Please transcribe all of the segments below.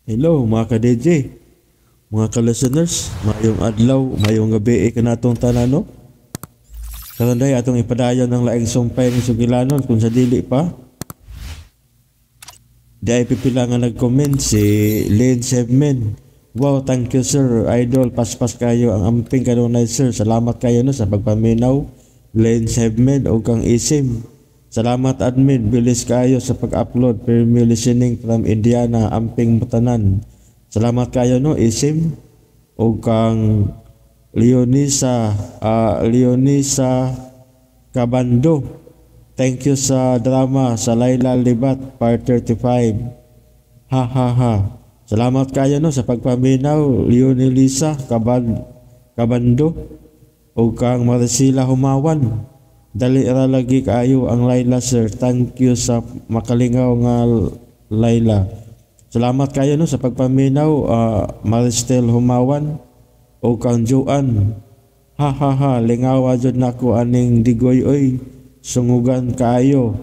Hello mga ka-DJ, mga ka-listeners, mayong adlaw, mayong gabi kanatong tanan, no? Karon day atong ipadayon ang laing sumpay ni Sugilanon kung sa dili pa. Di ay pipila nga nag-comment si Lane Sebman. Wow, thank you sir, idol, paspas kayo ang amping kanunay sir. Salamat kayo no sa pagpaminaw. Lane Sebman o kang Isim. Salamat admin, bilis kayo sa pag-upload. Permi listening from Indiana, amping mutanan. Salamat kayo no, Isim. O kang Leonisa, Leonisa Cabando. Thank you sa drama sa Layla Libat part 35. Ha ha ha. Salamat kayo no sa pagpaminaw, Leonelisa Cabando. O kang Maricela Humawan. Dali ra lagi kaayo ang Layla sir. Thank you sa makalingaw nga Layla. Salamat kayo no sa pagpaminaw, Maristel Humawan o kang Joan. Ha ha ha, lingawa jud nako aning digoy oy. Sungugan kaayo.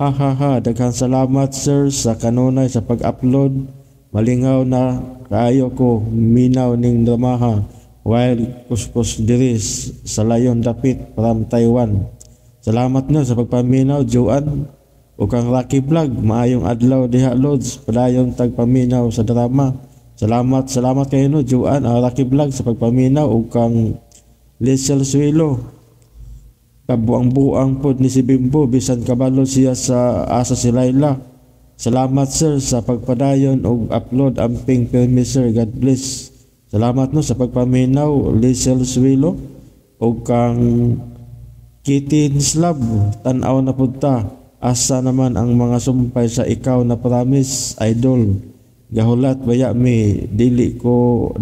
Ha ha ha, daghang salamat sir sa kanunay sa pag-upload. Malingaw na kaayo ko minaw ning dramaha while kuskus diri sa Layon Dapit from Taiwan. Salamat no sa pagpaminaw Joan o kang Rocky Vlog. Maayong adlaw diha Lods, padayon tagpaminaw sa drama. Salamat, salamat kayo no Joan, Rocky Vlog sa pagpaminaw o kang Lisel Suelo. Kabuang-buang pod ni si Bimbo bisan kabalo siya sa asa si Layla. Salamat sir sa pagpadayon og upload amping pirmi sir. God bless. Salamat no sa pagpaminaw Lisel Suelo o kang Kitin Slab. Tan-aw na punta. Asa naman ang mga sumpay sa ikaw na promise idol. Gahulat baya mi, dili ko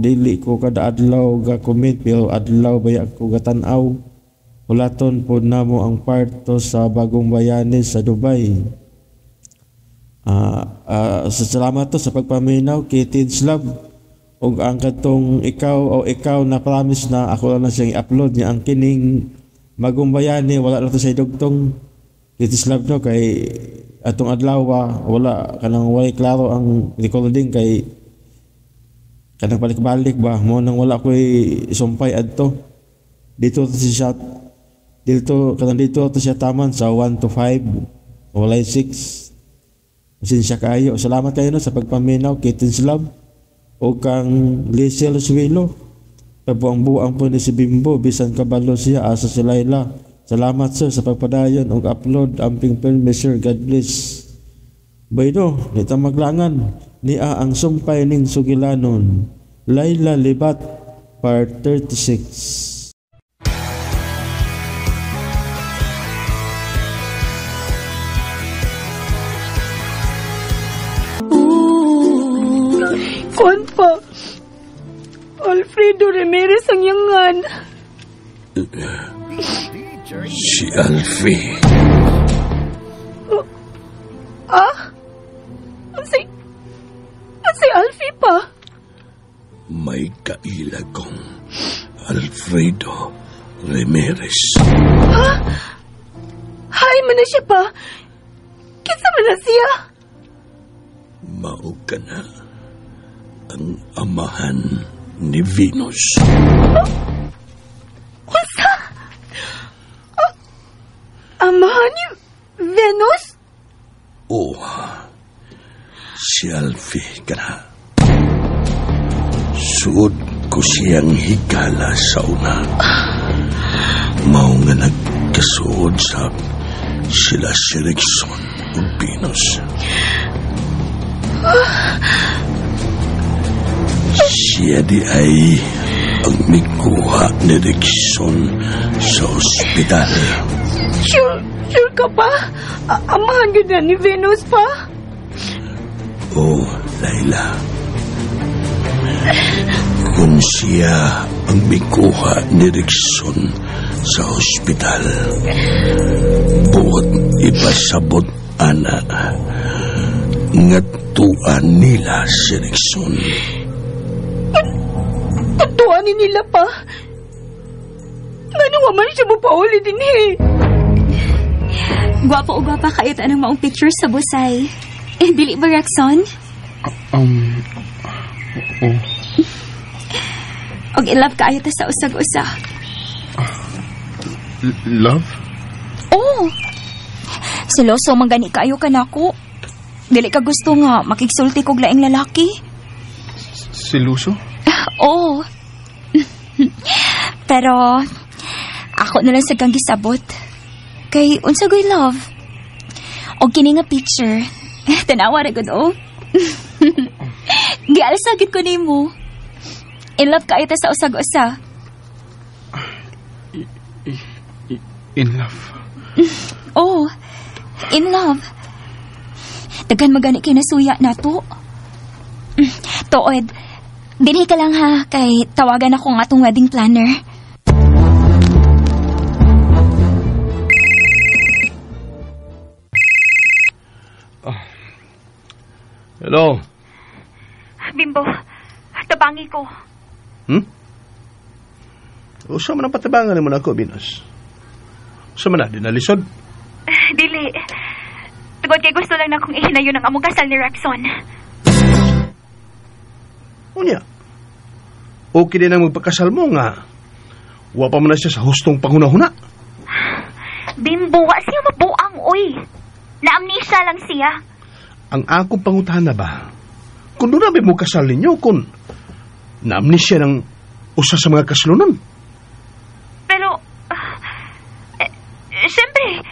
kada adlaw ga comment pero adlaw baya ko gatan-aw. Hulaton pod namo ang part to sa bagong bayani sa Dubai. Salamat to sa pagpaminaw Kitin Slab. Og ang katong ikaw o ikaw na promise na ako lang na siyang i-upload niya ang kining bagong bayani wala na to sa idugtong Kitin Slab no kay atong adlaw wala kanang walay klaro ang recording kay kanang balik-balik ba mo nang wala koy sumpay adto. Dito to siya dito kanang dito to siya taman sa 1 to 5 walay 6. Pasensya kayo. Salamat kayo no sa pagpaminaw Kitin Slab o kang Lisel Suelo. Kabuang-buang po ni si Bimbo bisan kabalo siya asa si Layla. Salamat sir sa pagpadayon og upload amping pirmi sir. God bless. Baydo, nita maglangan niya ang sumpay ning Sugilanon. Layla Libat part 36. Kuan pa, Alfredo Ramirez ang yangan. Si Alfie. Ah? Si Alfie pa? May kaila kong Alfredo Ramirez. Ha? Hay man na siya pa? Kinsa man na siya? Mao ka na ang amahan ni Venus. Unsa? Amahan ni Venus? Oo. Si Alfie ka na. Suod ko siyang higala sa una. Mao nga nagkasuod sa sila si Rickson ug Venus. Siya di ay ang mikuha ni Rickson sa ospital. Sure ka pa? Amahan yun na ni Venus pa? Oh, Layla. Kung siya ang mikuha ni Rickson sa ospital, buot ipasabot ana ngatuan nila si Rickson. Tuan nila pa? Ngano man siya mapauli din eh. Gwapo o gwapa kayo tanong maong picture sa busay. Eh, dili ba, Rexon? Oh. Og in love kaayo ta sa usag-usa. Love? Oh. Seloso man gani kaayo ka nako. Dili ka gusto nga makigsulti kog laing lalaki. Siluso? Oh. Pero ako na lang sa kang gisabot. Kay unsa goy love? Og kini nga picture. Tanawa ra gud oh. Gialsa gid ko nimo. In love kaayo ta sa usag-usa. In love? Oh, in love. Daghan magani kay nasuya nato. Tuod, dinhi ka lang ha, kay tawagan ako ng atong wedding planner. Hello? Bimbo, tabangi ko. Usa man ang patabangan mo na ako, Venus. Usa man na, dinalisod? Dili. Tugod kay gusto lang na akong ihinayon ang among kasal ni Rexon. Unya, okay din ang magpakasal mo nga. Wa pa man na siya sa hustong panghuna-huna. Bimbo, wa siya mabuang, uy. Na-amnesia lang siya. Ang akong pangutana ba, kung doon na mo kasal ninyo, kung na-amnesia ng usa sa mga kaslonon. Pero, siyempre,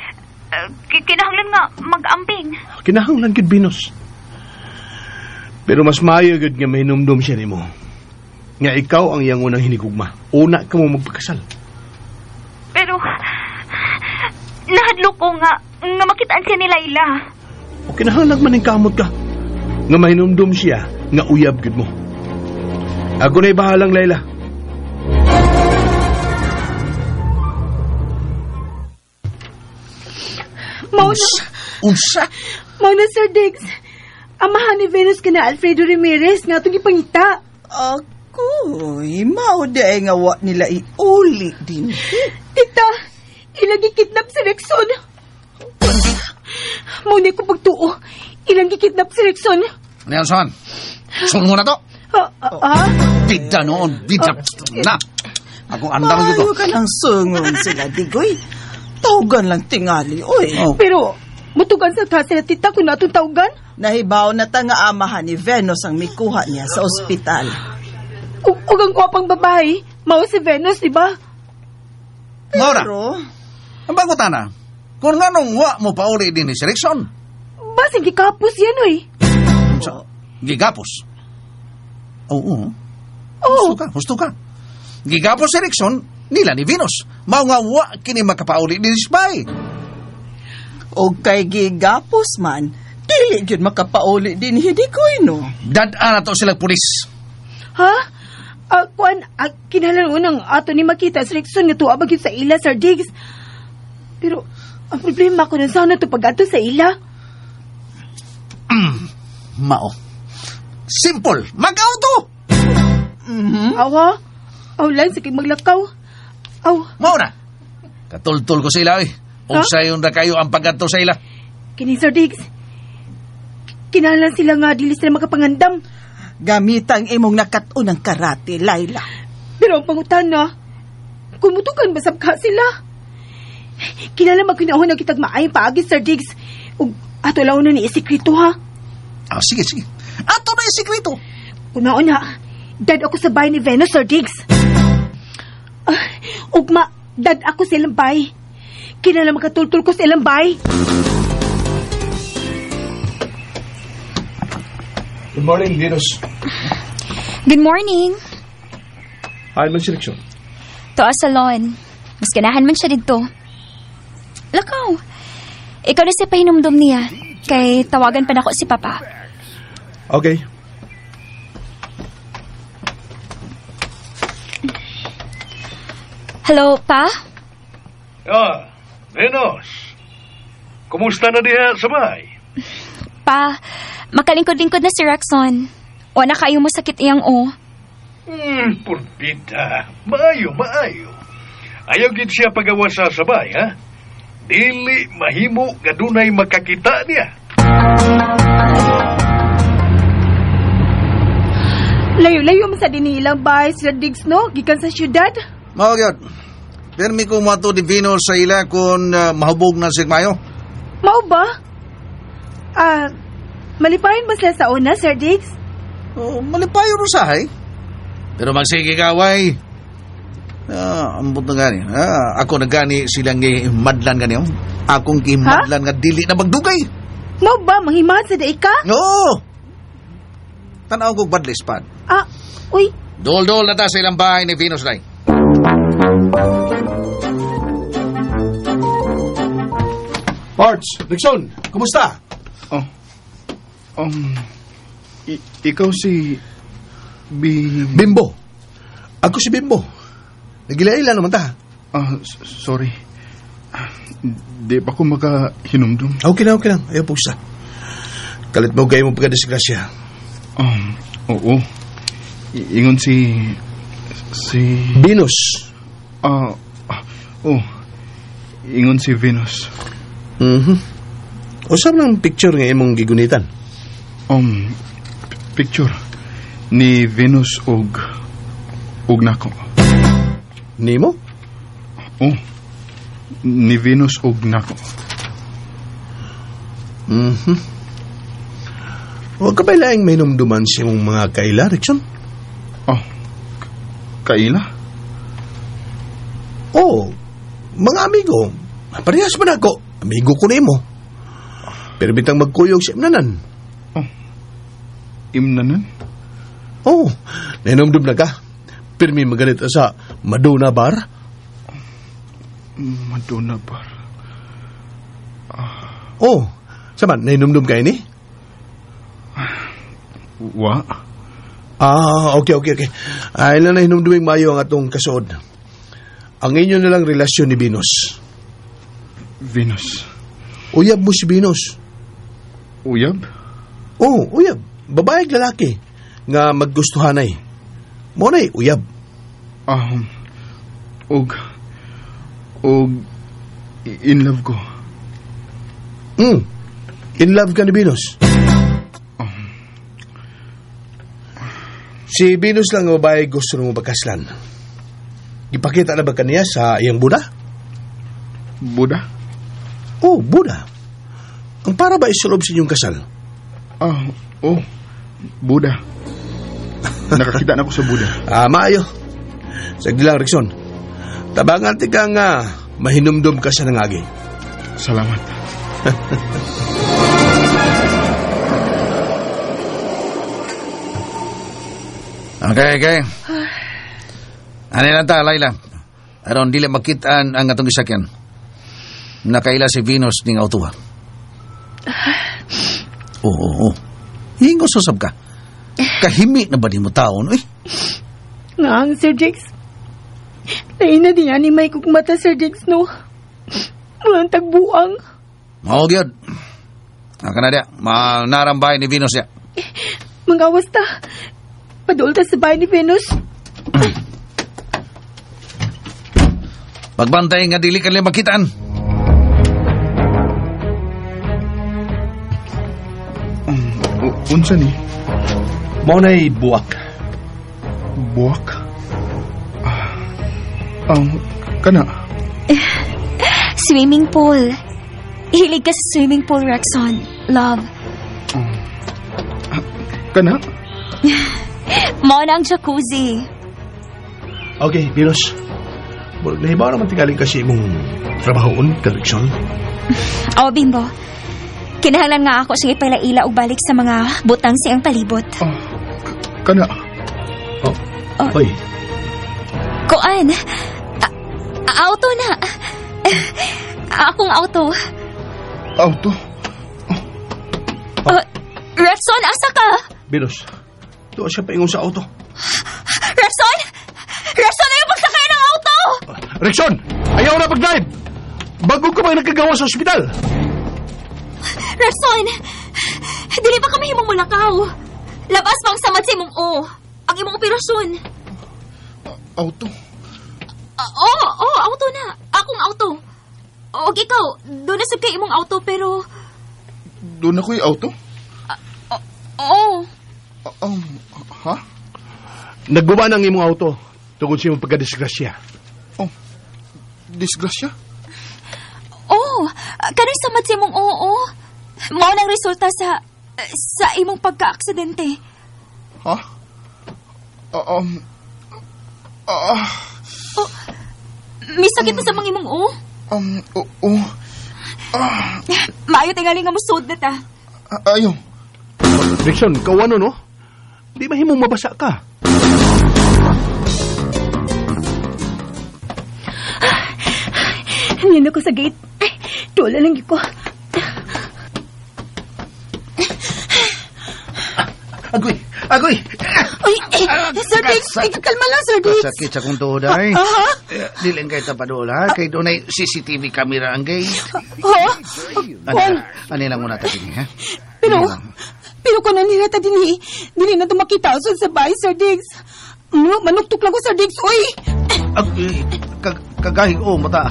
kinahanglan nga mag-amping. Kinahanglan gid, Venus. Pero mas maayo gid nga mahinumdum siya nimo. Nga ikaw ang iyang unang hinigugma. Una ka mo magpakasal. Pero, nahadlok ko nga makitaan siya ni Laila. O kinahanglan man ning kamot ka. Nga mahinumdum siya nga uyab gid mo. Ako na'y bahalang, Laila. Unsa? Mauna, Sir Diggs. Amahan ni Venus ka na Alfredo Ramirez nga itong ipangita. Ako'y, mao di ay nga wa nila iuli din. Tita, ilang gikidnap si Rexon. Mauna ko pagtuo. Ilang gikidnap si Rexon. Nelson, sulmo na to. Bida noon, bida. Na, ako andang dito. Maayo ka ng sungon sila, Digoy. Tawgan lang tingali, oy. Oh. Pero, mutugan sa ta sila, tita, kung natong tawgan. Nahibaw na ta nga amahan ni Venus ang mikuha niya sa ospital. Ug ang gwapang babae, mao si Venus, di ba? Maura, Pero, ang bago tana, kung nganong wa mo pauli din ni si Rexon. Basing gikapos yan, oy. So, gigapos. Oo. Oo. Husto ka, husto ka. Gigapos si Rexon, nila ni Venus. Mao nga wa kini makapauli din si Spy. Og kay gigapos man, dili gyud makapauli din Digoy, no? Dad-an na to sila pulis. Ha? Kuan, kinahanglan unang ato ni makita si Rexon nga tuwa ba gyud sa ila, Sir Diggs. Pero, ang problema ko na sana to pag-ato sa ila. Mao. Simple. Mag-auto! Awa? Aw lang, sige maglakaw. Aw. Mao na. Katultul ko sila, eh. Ha? Usayon na kayo ang pag-ato sa ila. Kini, Sir Diggs. Kinahanglan sila nga, dili sila makapangandam. Gamitang imong nakat-on ang karate, Laila. Pero ang pangutana, kumutukan ba sabka sila? Kinahanglan magkinahon na kitag maayong paagi, Sir Diggs. Ug ato lang na ni isikreto, ha? Ah, sige, sige. Ato na isikreto. Una-una, dad ako sa bahay ni Venus, Sir Diggs. Ugma, dad ako sa ilang bahay. Kinahanglan makatultul ko sa ilang bahay. Good morning, Venus. Good morning. Hi, man si Rexon. Tuwa salon. Mas ganahan man siya dito. Lakaw. Ikaw na siya pahinumdum niya. Kay tawagan pa nako si Papa. Okay. Hello, Pa? Ah, Venus. Kumusta na diha sa bahay? Pa, makalingkod-lingkod na si Rexon. Wala kayo mo sakit iyang o. Purbida. Maayo, maayo. Ayaw gid siya pagawa sa sabay, ha? Dili mahimo nga dunay makakita niya. Layo-layo man sa dinhi ilang bahay, Sir Diggs, no? Gikan sa syudad. Mao gyud. Permi ko mato ni Venus sa ila kung mahubog na si Mayo. Mao ba? Ah, malipayon ba sila sa una, Sir Diggs? Oh, malipayon usahay. Pero magsige ka, way. Ah, ambot na gani. Ah, ako na gani silang gimadlan gani. Oh. Akong gimadlan nga dili na magdugay. Mao ba? Manghimahan sa daig ka? Oo. Tanaw ko badlis pad. Ah, uy. Dol-dol na ta sa ilang bahay ni Venus day. Parts, Rickson, kumusta? Oh. Ikaw si Bimbo. Ako si Bimbo. Nagila-ila naman ta. Ah, sorry. Di pa ko makahinumdum. Okay lang, okay lang. Ayaw po siya. Kalit mo kayo mo pagkadisgrasya. Oo. Ingon si Venus. Oh. Ingon si Venus. Mhm. Usap ng picture nga imong gigunitan. Picture ni Venus og nako. Nimo? Oh. Ni Venus og nako. Mhm. Huwag ka ba laing may numduman sa imong mga kaila, Rickson? Oh. Kaila? Oh, mga amigo. Parehas man ako. Amigo ko nimo. Pero bitang magkuyog sa imnanan. Oh. Imnanan? Oh, nainumdum na ka. Pirmi maganit sa Madonna Bar. Madonna Bar. Oh, saman, nainumdum ka ini? Wa? Ah, okay. Ay lang nahinumduming mayo ang atong kasuod. Ang inyo na lang relasyon ni Venus. Venus. Uyab mo si Venus. Uyab? Oh, uyab. Babae ag lalaki nga maggustuhanay. Mo na'y uyab. Og in love ko. In love ka ni Venus. Si Venus lang ang babae gusto mo pagkaslan. Ipakita na ba kaniya sa iyang Buddha? Buddha? Oh, Buddha. Ang para ba isulob sa inyong kasal? Oh, Buddha. Nakakita na ako sa Buddha. Ah, maayo. Sagdi lang, Rickson. Tabangan ti ka nga mahinumdum ka sa nangagi. Salamat. Okay. Ano lang ta, Laila? Aron, dili makitaan ang atong gisakyan. Nakaila si Venus ning auto. Oo. Hingo susab ka. Kahimi na ba di mo taon, uy? Nga ang Sir Jakes. Lain na din ni may kugmata, Sir Jakes, no? Walang tagbuang. Mao gyud. Aka na diya, manarambay ni Venus diya. Mangawas ta. Padul ta sa bahay ni Venus. Pagbantay nga dili ka nila makitaan. Unsa ni? Mao na'y buwak. Buwak? Kana? Swimming pool. Hilig ka sa swimming pool, Rexon. Love. Kana? Mao na ang jacuzzi. Okay, Venus. Nahibaw naman tingaling kasi imong trabahoon, Rickson. Oh, Bimbo. Kinahanglan nga ako siyang ipailaila og balik sa mga butang siyang palibot. Oh, kana? Oh. Hoy. Kuan. Auto na. Akong auto. Auto? Oh. Rexon, asa ka? Venus, tuwa siya paingon sa auto. Rexon! Rexon, ayaw pagsakay ng auto! Rexon! Ayaw na pag-drive! Bago ka ba nagkagawa sa ospital? Rexon! Dili pa kami himong mulakaw. Labas pang samad sa imong o. Ang imong operasyon. Auto? Oo, auto na. Akong auto. Og ikaw, doon na sab kay imong auto pero... Doon ako'y auto? Oo. Ha? Nagguba ng imong auto tungod sa imong pagkadisgrasya. Oh, disgrasya? Oh, kanang samad sa imong oo. Mao nang resulta sa imong pagka-aksidente. Ha? Oh, may sakit na sa mga imong oo? Oo. Maayo tingali nga musod na ta. Ayaw. Rickson, kawano no? Di mahimong mabasa ka. Nino ko sa gate. Ay, tula lang ko. Agoy! Agoy! Uy, eh, Sir Diggs, ay, kalma lang, Sir Diggs. Kasakit sa kong tuhod, ay. Aha? Dili kay tapadol, ha? Kay doon ay CCTV camera ang gate. Ha? Ano, ano lang muna tayo, ha? Pero kung nanira ta din, eh, dili na ito makita sa bahay, Sir Diggs. Manuktok lang ko, Sir Diggs, uy! Agoy, kagahig, oh, mata.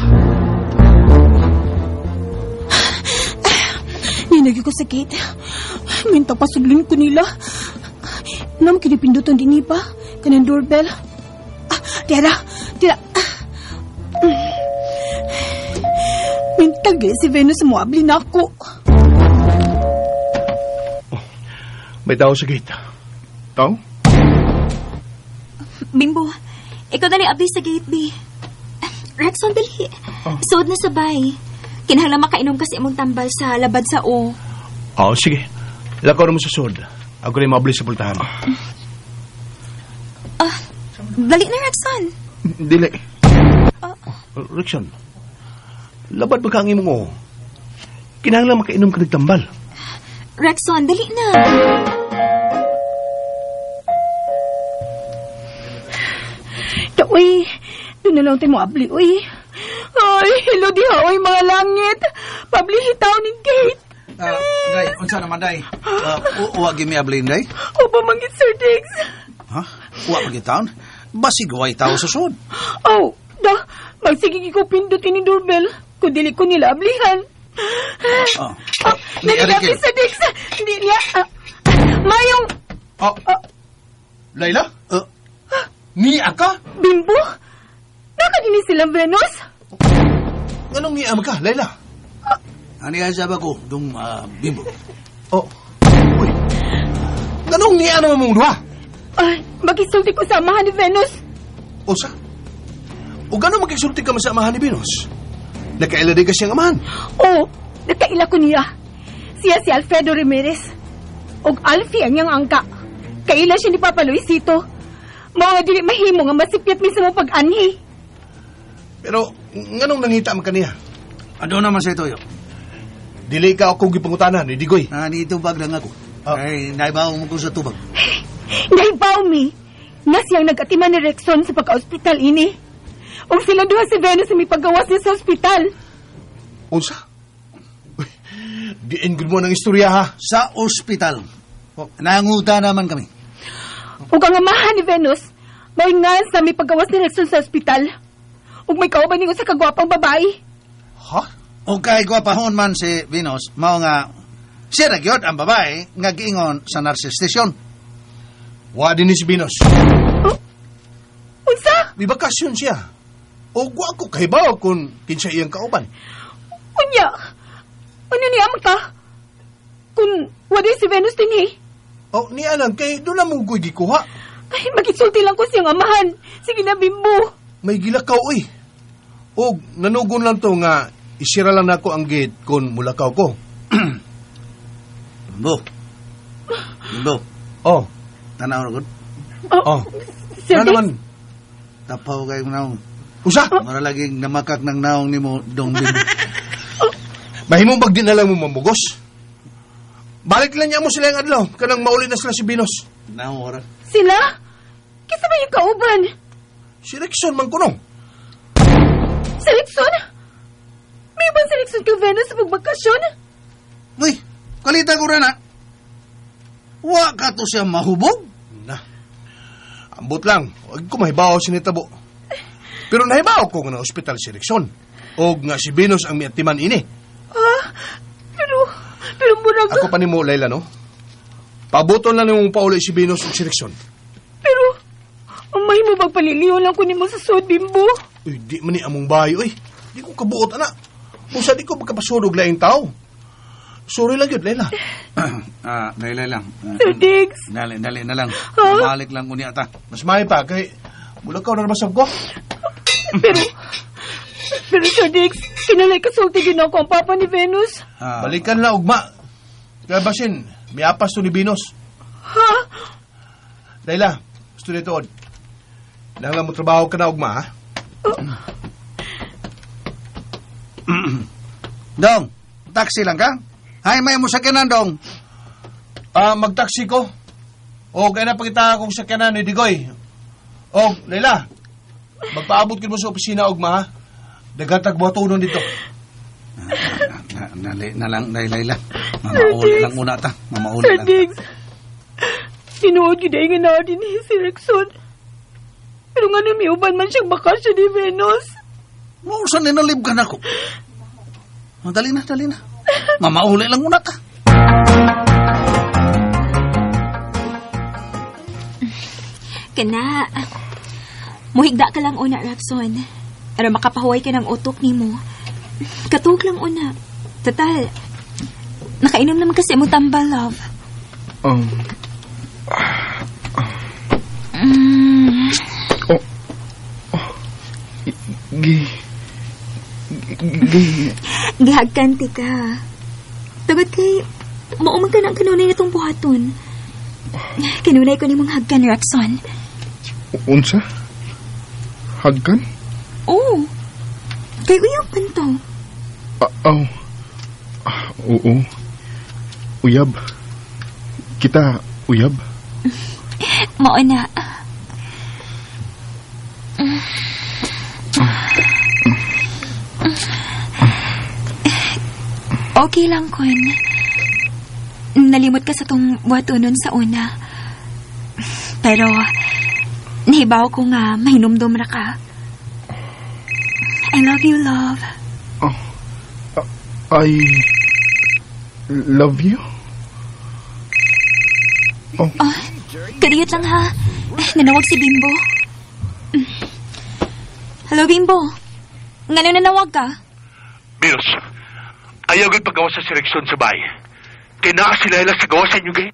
Ninagyo ko sa gate. Minta pasudlon ko nila. Nam kinipindutan din pa. Kanang doorbell. Ah, tira, tira. Mintag si Venus moabli na ako. Oh, may tao sa gate. Tao? Bimbo, ikaw dali abli sa gate, B. Rexon, dali. Oh. Suod na sa bay. Kinahanglan makainom kasi imong tambal sa labad sa o. Oo, sige. Lakaw mo sa suod. Ako rin maabli sa pultahan. Dali na, Rexon. Dili. Rexon, labad ba ka ang imong o? Kinahanglan makainom ka nagtambal. Rexon, dali na. Uy, doon na lang tayo mo abli, uy. Ay, hello diha, uy, mga langit. Pablihitaw ni gate. Day, unsa naman, day? Uwa gimi ablin, day? Opo, manggit, Sir Diggs. Ha? Uwa pagitaon? Basig way tao sa sud. Oh, da, magsigig ko pindutin ni doorbell. Kung dili ko nila ablihan. Oh. Nagagabi, Sir Diggs. Hindi niya, mayong... Oh. Layla? Niya ka? Bimbo? Nakadinis silang Venus? Anong niya ka, Layla? Ano yan sabi ko, dung Bimbo? Oh. Uy. Anong niya naman mong duha? Ay, makisulti ko sa amahan ni Venus. Usa? O gano'n makisulti ka sa amahan ni Venus? Nakaila din ka siyang amahan? Oo, nakaila ko niya. Siya si Alfredo Ramirez. Og Alfie ang niyang angka. Kaila siya ni Papa Luisito. Mga dili mahimo nga masipyat mi sa mo pag-anhi. Pero, nganong nangita man kaniya? Ano naman sa ito, yo? Dili ka akong gipangutanan, ni Digoy. Ni tubag lang ako. Ay, naibaw mo ko sa tubag. Naibaw mi! Na siyang nag-atiman ni Rexon sa pagka-ospital ini. O sila duha si Venus may paggawas niya sa ospital. Unsa? Uy, diin gud mo ng istorya, ha? Sa ospital. Oh. Nanguta naman kami. Ug ang amahan ni Venus, may nga sa may paggawas ni Rexon sa ospital. Ug may kauban ni usa ka gwapang babae. Ha? O kay gwapahon man si Venus, mao nga siya ra gyud ang babae nga giingon sa nurses station. Wa din ni si Venus. Oh? Unsa? May bakasyon siya. O wa ko kahibaw kung kinsa iyang kauban. Unya. Ano niya man ka? Kung wa din si Venus dinhi. Oh, niya lang kay doon lang mong ko'y gikuha. Ay, magisulti lang ko siyang amahan. Sige na, Bimbo. May gilakaw, uy. O, nanugon lang to nga, isira lang nako ang gate kung mulakaw ko. Bimbo. Bimbo. Oh. Tanaw na, good. Oh. Sir Ano naman? Tapaw kayo naong. Usa? Mara laging namakak ng naong ni mo, dong Bimbo. Mahimong bag din na lang mo mamugos. Balik lang niya mo sila yung adlaw. Kanang mauli na sila si Venus. Naong oras. Sila? Kisa ba yung kauban? Si Rexon man kunong. Si Rexon? May ibang si Rexon kay Venus sa pagbakasyon? Uy, kalita ko rin ha. Wa ka to siya mahubog? Na, ambot lang. Huwag ko mahibaw sinitabo. Pero nahibaw ko nga na ospital si Rexon. O nga si Venus ang miatiman ini. Ah, pero murag... Ako pa ni mo, Layla, no? Pabuton lang nimong pauli si Venus o si Rexon. Pero, Umay mo bang paliliw lang ko nimo sa sud, Bimbo? Uy, di man ni among bayo, uy. Di ko kabuot, ana. Usa di ko magkapasunog laing tao. Sorry lang yun, Layla. Dali lang. Sir Diggs. Dali na lang. Balik lang unya ta. Mas may pa, kay mulakaw na naman ko. Pero Sir Diggs, kinalay kasulti ginaw ko ang papa ni Venus. Balikan na, ugma. Kaya basin, miapas to ni Venus. Ha? Layla, gusto nito, od. Nanglang mo trabaho ka na, ugma, ha? Dong, taxi lang ka? Ay, may mo sakyanan, Dong. Magtaksi ko. O, kaya na pagkita akong sakyanan ni Digoy. O, Layla, magpaabot kin mo sa opisina, ugma, ha? Daghatag buhatunon dito. Dali na lang, Layla. Mamauli lang muna ta. Mamauli Sir lang. Diggs, tinuod yun ay nga na din si Rexon. Pero nga namiuban man siyang bakasyon ni Venus. Mausan ninalib ka na ko. Dali na, dali na. Mamauli lang muna ta. Kana, muhigda ka lang una, Rexon. Pero makapahuway ka ng utok ni mo. Katug lang una. Total, nakainom naman kasi mo tambal, love. Gihagkanti ka. Tugod kay, maumang ka na ang kanunay nitong buhaton. Kanunay ko ni mong hagkan, Rexon. Unsa? Hagkan? Oo. Kay uyab man to. Oo. Uyab. Kita, uyab. Mao na. Okay lang, Kun. Nalimot ka sa tong buhatunon sa una. Pero, nahibaw ko nga mahinumdum ra ka. I love you, love. Oh, I love you? Oh. Kadiyot lang ha. Nanawag si Bimbo. Hello, Bimbo. Ngano nanawag ka? Venus, ayaw gud paggawa sa seleksyon sa bahay. Kaya naa si Layla sa gawa sa inyo, gay.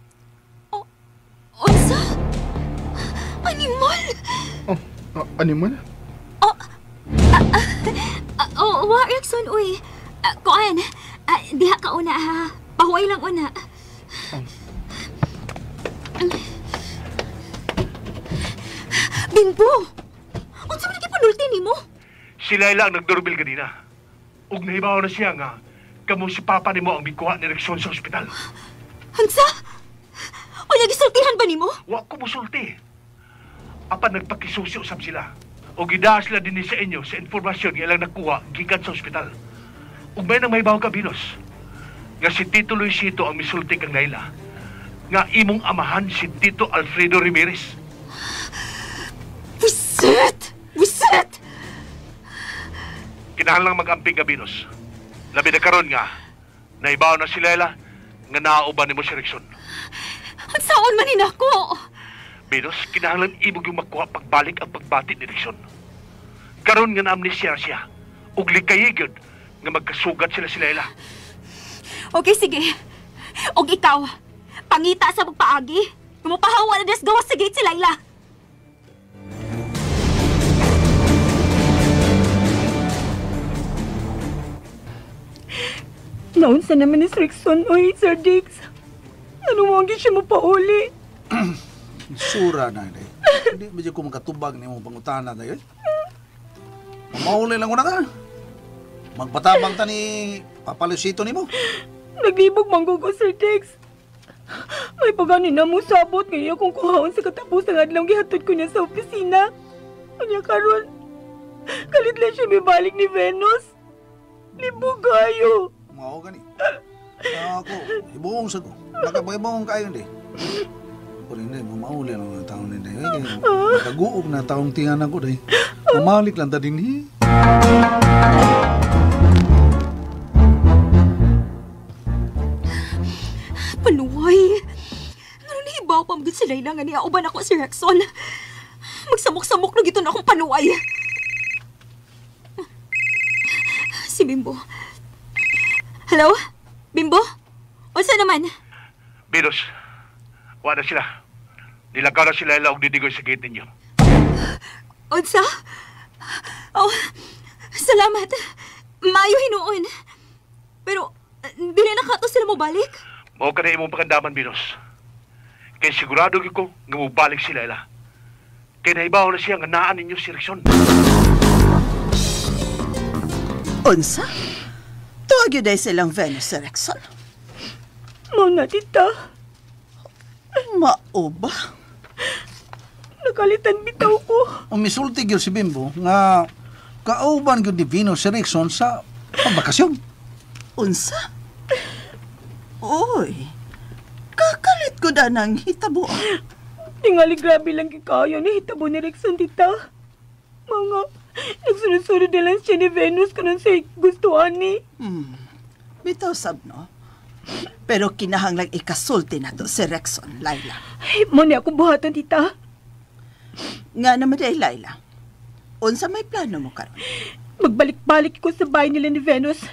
Unsa? Animal? Oh, animal? Oh, wa, Rexon, uy. Kuan, diha ka una, ha. Pahuway lang una. Bimbo! Unsa man gipanulti nimo? Si Layla ang nagdorbil kanina. Ug nahibaw na siya nga kamo si Papa nimo ang mikuha ni Rexon sa ospital. Unsa? Unya gisultihan ba nimo? Wa ko musulti. Apan nagpakisusi usab sila. O gidaa sila dinhi sa inyo sa informasyon nga ilang nakuha gikan sa ospital. Ug may nang mahibaw ka, Venus, nga si Tito Luisito ang misulti kang Layla, nga imong amahan si Tito Alfredo Ramirez. Wisit! Wisit! Kinahanglang mag-amping ka, Venus. Labi na karon nga, naibaw na si Layla nga naauban nimo si Rexon. Unsaon man ni nako? Venus, kinahanglan imong yung makuha pagbalik ang pagbati ni Rexon. Karon nga na-amnesia siya, ug likayi gyud nga magkasugat sila si Layla. Okay, sige. Og ikaw, pangita sa pagpaagi. Mupahawa na des gawas sa gate si Layla. Naunsa naman ni Rexon, oy, Sir Diggs. Ano mo ang siya mapauli? Sura na, hindi. Hindi medyo ko makatubag ni mong pangutana tayo. Mauli lang ko na ka. Magpatabang ta ni Papalusito ni mo. Naglibog manggugo, Sir Diggs. May pagani na mo sabot ngayon kung kuhaon sa katapos ng adlaw gihatod ko niya sa opisina. Kanya karon, kalit lang siya mibalik ni Venus. Libog kayo. Mao gani. Ako, ibuong sa ko. Nakabaybong kayo hindi. Pero hindi, mamauli lang ang taon hindi. Nakaguog na taong tinganan ko dahil. Mamalik lang ta din eh. Paluway! Nga nahibaw pa mga si Layla nga niya uban ako si Rexon. Magsamok-samok na gito na akong panuay. Si Bimbo. Hello? Bimbo? Unsa naman? Venus, wala na sila. Nilakaw na sila og didigoy sa gate ninyo. Unsa? Oh, salamat. Maayo hinuon. Pero, dili na kato sila mobalik? Mao ka na imong pakandaman, Venus. Kay sigurado gyud ko nga mobalik sila ila. Kay nahibaw na siya nga naa ninyo si Rickson. Unsa? Tuwag yun ay silang Venus si Rickson. Mao na, tita. Mao ba? Nakalitan bitaw ko. Misulti gyud si Bimbo nga kauban gyud ni Venus si Rickson sa pagbakasyon. Unsa? Uy, kakalit ko na ng hitabo. Tingali grabe lang kikayo ni hitabo ni Rickson, tita. Mga, nagsunod-sunod na lang siya ni Venus kung sa'y gustuhan ni. Bitaw sab, no? Pero kinahanglang ikasulti na to si Rickson, Laila. Ay, mo ni ako buhaton, tita. Nga naman ay, Laila. Unsa may plano mo karon? Magbalik-balik ko sa bahay nila ni Venus.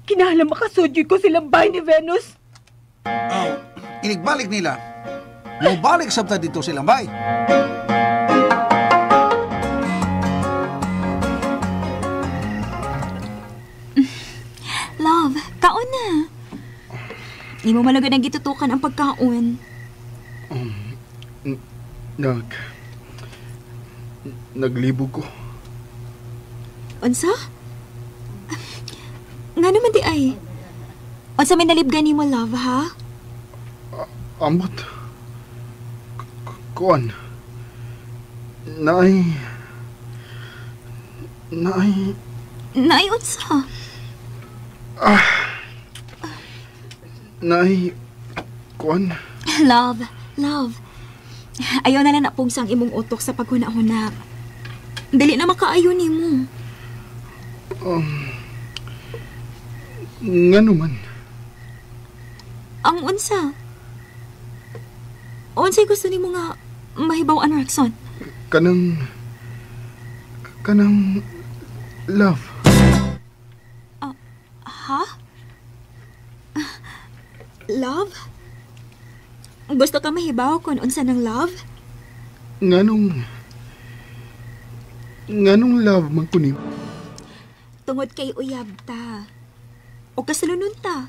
Kinahanglan makasudyoy ko silang bahay ni Venus. Oh, inigbalik nila. Mobalik sabta dito silang bahay. Love, kaon na. Di mo malagad ang gitutukan ang pagkaon. Naglibog ko. Unsa? Nga naman di ay. Unsa may nalibgan nimo, love, ha? Ambot. Kuan. Naay. Naay unsa? Naay. Kuan. Love, love. Ayaw na lang napugsa ang imong utok sa paghuna-huna. Dili na makaayo nimo. Nga naman. Ang unsa? Unsay gusto nimo nga mahibaw-an, Rickson? Kanang love. Ha? Love? Gusto ka mahibaw kung unsa ng love? Nganong love man kunim? Tungod kay uyab ta. O kasalunon ta.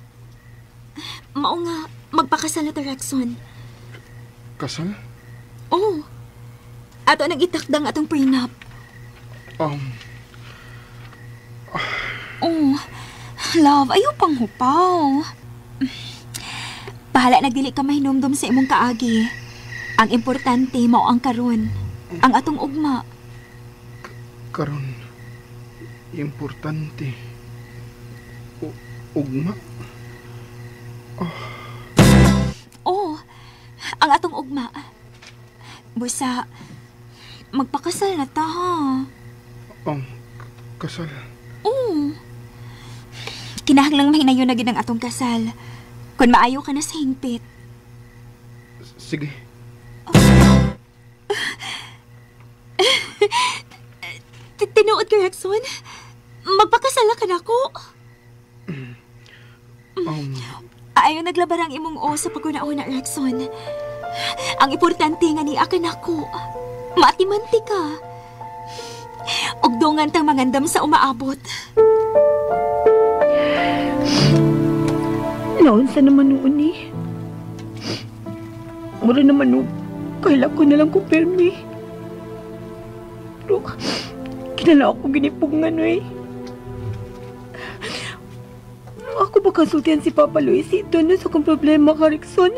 Mao nga, magpakasal na ta, Rickson. Kasal? Oo. Ato nang itakdang atong prenup. Oh, love, ayaw pang hupaw. Bahala nagdili ka mahinumdum sa imong kaagi. Ang importante mao ang karon, ang atong ugma. Karon, importante. Ugma? Oh, ang atong ugma. Busa, magpakasal na ta, ha? Kasal? Oo. Kinahanglang mahinayon na gid ang atong kasal. Kung maayo ka na sa hingpit. Sige. Tinuod ka, Rickson? Magpakasal na ka na ko. Ayaw naglabar ang imong o sa paguna-una, Rickson. Ang importante nga ni akin ako. Maatimanti ka. Ugdungan tang mangandam sa umaabot. Naunsa naman noon eh. Mura naman noon, kaila ko na lang ko permi. Pero, kinala ako ginipungan eh. Ako ba konsultihan si Papa Luisito no sa kong problema ka, Rickson?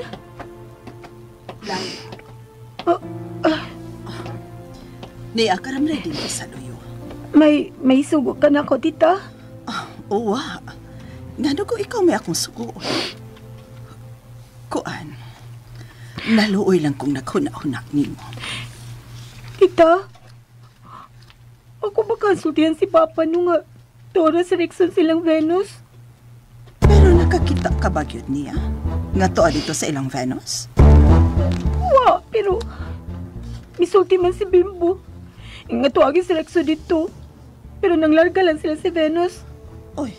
Niya karam ready ni sa luyo. May sugo ka na ako, tita. Uwa. Ngano ko ikaw may akong sugo. Kuan, naluoy lang kong naghuna-huna nimo. Tita, ako ba konsultihan si Papa nung nga Taurus Rickson silang Venus? Pero nakakita ka ba gyud niya? Nga tuwa dito sa ilang Venus? Wa, pero Misulti man si Bimbo. Nga tuwagin si Rexon dito. Pero nanglarga lang sila si Venus. Oy,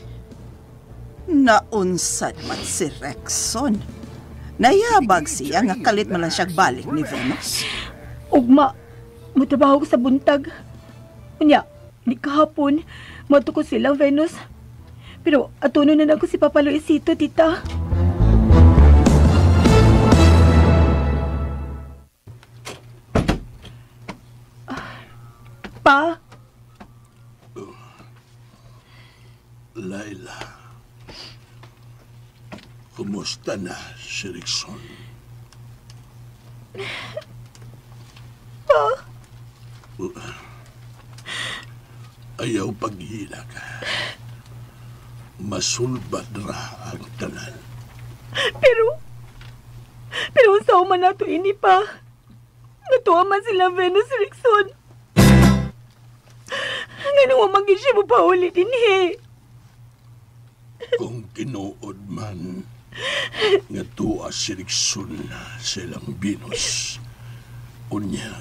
naunsad man si Rexon. Nayabag siya nga kalit man lang siya balik ni Venus. Ugma, mutrabaho ko sa buntag. Unya, di kahapon, mato ko sila Venus. Pero atuno na ako si Papa Luisito, tita. Pa? Laila, kumusta na si Rexon? Pa? Ayaw paghila ka. Masulbad ra ang tanan. Pero sa man nato ini pa. Natuwa man sila Venus Rexon. Ngano wa man gyud siya mopauli dinhi. Kung tinuod man nga tuwa si Rexon silang Venus, unya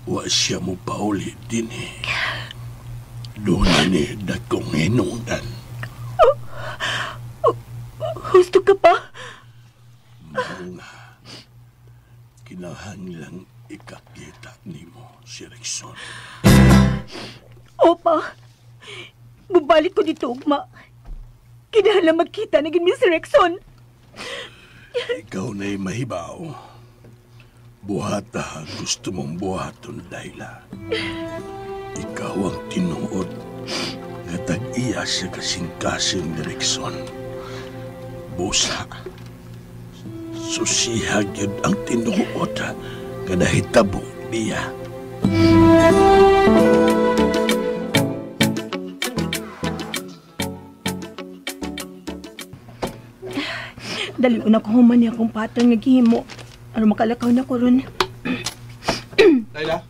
wa siya mopauli dinhi. Doon ni dakong hinungdan. Husto ka pa? Mga kinahanglang ikakita nimo si Rexon. Opa, bubalik ko dito, ugma. Kinahanglan magkita na gid mi si Rexon. Ikaw na'y mahibaw. Buhata gusto mong buhaton, Laila. Ikaw ang tinuod nga tag-iya sa kasing-kasing ni Rexon. Busa, susihag yun ang tinuod nga nahitabo niya. Dali una ko human niya akong patang naghihimo. Ano makalakaw na ko ron. Laila?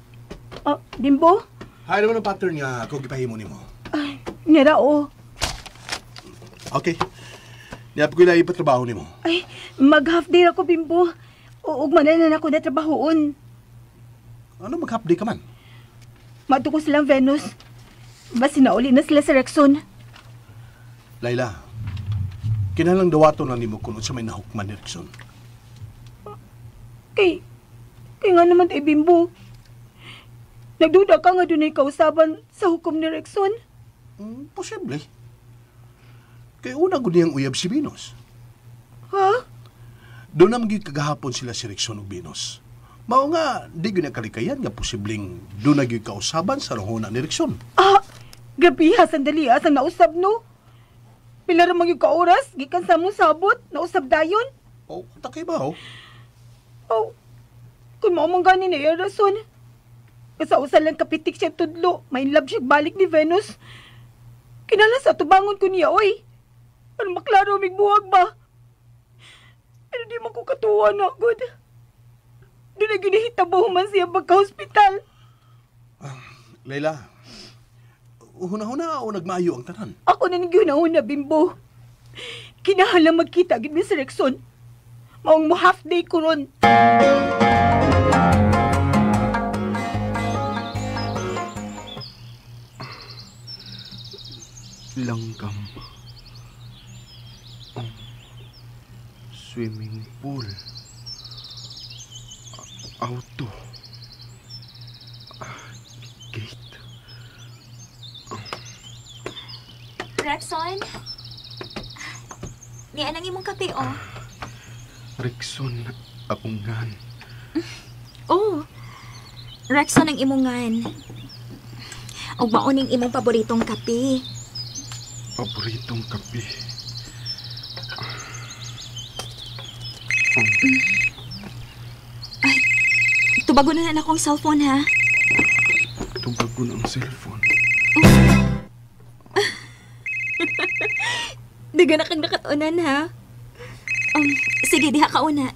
Ah, Bimbo? Hay naman ang pattern nga ako gipahimo nimo. Ay, nira o. Okay. Niya ko ilay ipatrabaho nimo. Ay, mag-half day ako, Bimbo. Uugma na na ako na trabahoon. Ano mag-half day ka man? Mato ko silang Venus. Basta nauli na sila sa Rexon. Laila, kinalang dawato na nimo kung sa may nahukman ni Rexon. Kay nga naman ay Bimbo. Nagduda ka nga doon ay kausaban sa hukom ni Rexon? Posible. Kay una ko niyang uyab si Venus. Ha? Doon naman kagahapon sila si Rexon ug Venus. Mao nga, di ko nakalikayan nga posibleng doon na kausaban sa rohona ni Rexon. Ah! Grabe ha, sandali ha, sa nausab no? Pila ra man gyud ka oras, gikan sa mong sabot, nausab dayon. Oh, takay ba oh? Oh, kung mao man gani na iya rason. Kasi usa lang kapitik siya tudlo, may love siya balik ni Venus. Kinala sa tubangon ko niya, oy. Ano maklaro mig buwag ba? Pero di man ko katuwa na, good. Doon na ginahitabo man siya pagka-hospital. Laila, huna-huna o nagmaayo ang tanan? Ako na nagyunahuna, Bimbo. Kinahalang magkita gid mi sa Rexon. Maong mo half day ko ron. Langgam. Oh, swimming pool. Auto. Gate. Rexon? Niya nang imong kape, oh. Rexon, akong ngan. Oh, Rexon ang imong ngan. Og mauning imong paboritong kape. Paboritong kape. Ay, tubago na na akong cellphone, ha? Tubago na ang cellphone. Oh. Daga na kang nakatunan, ha? Sige, diha ka una.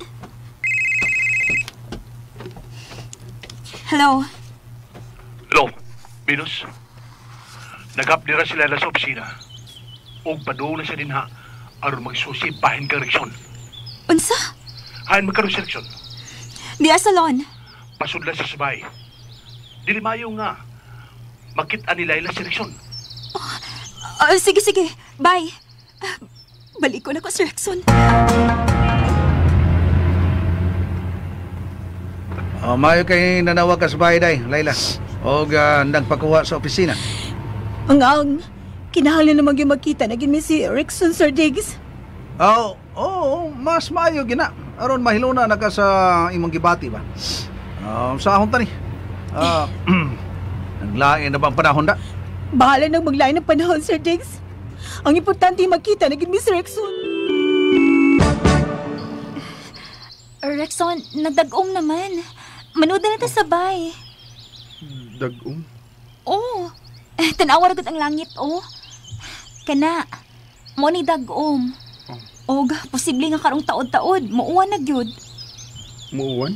Hello? Hello, Venus. Nag-up nira sila sa opisina. Og padung na siya din ha, aron magsusi bahin ka Rexon. Unsa? Hain magkaroon si Rexon. Diya salon. Pasudla siya sa bahay. Dili mayo nga makita ni Laila si Rickson. Sige, sige. Bye. Balik ko na ko si Rickson. Oh, mayo kay nanawag ka sa bahay, day, Laila. O nagpakuha sa opisina. Ang kinahanglan naman yung magkita na gin mi si Rickson, Sir Diggs. Oh, oh, mas maayo gina. Aron mahiluna na ka sa imong gibati ba. Sa ahon tani. Naglain na ba ang panahon da? Bahala nang maglain ng panahon, Sir Diggs. Ang importante magkita na gid mi si Rickson. Rickson, nagdag-om naman. Manood na natin sabay. Dag-om? Oo. Oh. Tanawa ra gud ang langit, oh. Kana, mo ni dag-om. Oh. Og, posible nga karong taod-taod. Muuwan na gyud. Muuwan?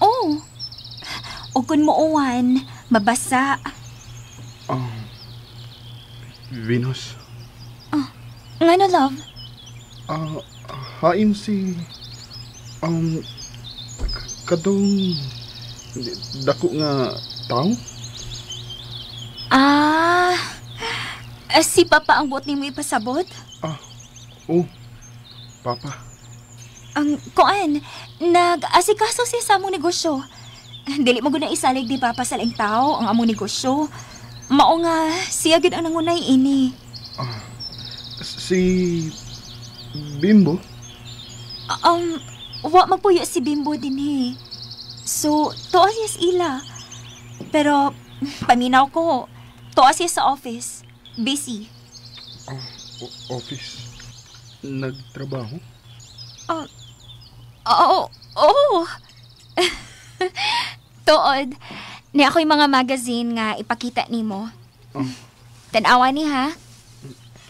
Oo. Oh. O kung muuwan, mabasa. Venus. Ngano, love? Hain si... Kadong... Dako nga tao? Si Papa ang buot nimo ipasabot? Oh, Papa. Ang kuan, nag-asikaso siya sa among negosyo. Dili mo gud na isalig di Papa sa laing tao ang among negosyo. Mao nga siya gid ang nangunay ini. Si Bimbo? Wa magpuyo si Bimbo dinhi. So, tuwa siya sa ila. Pero, paminaw ko, tuwa siya sa office. Busy. Office? Nagtrabaho? Oo. Oh, Tuod, ni ako'y mga magazine nga ipakita nimo. Tanawa ni ha?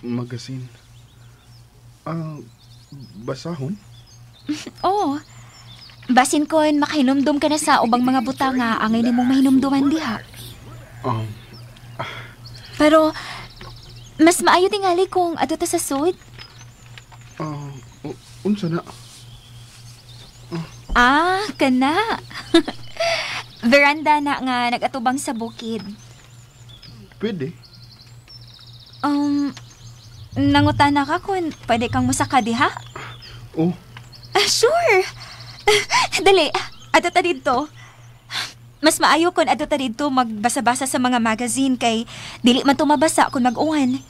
Magazine? Basahon? Oo. Basin kon makahinumdum ka na sa ubang mga buta nga angay nimong mahinumduman diha. Pero mas maayo tingali kung adto ta sa sud. Unsa na? Kana. Veranda na nga nagatubang sa bukid. Pwede. Nangutana ka kung pwede kang musaka diha? Oh. Sure. Dali, adto ta didto. Mas maayo kung adto ta didto magbasa-basa sa mga magazine kay dili man tumabasa kung mag-uwan.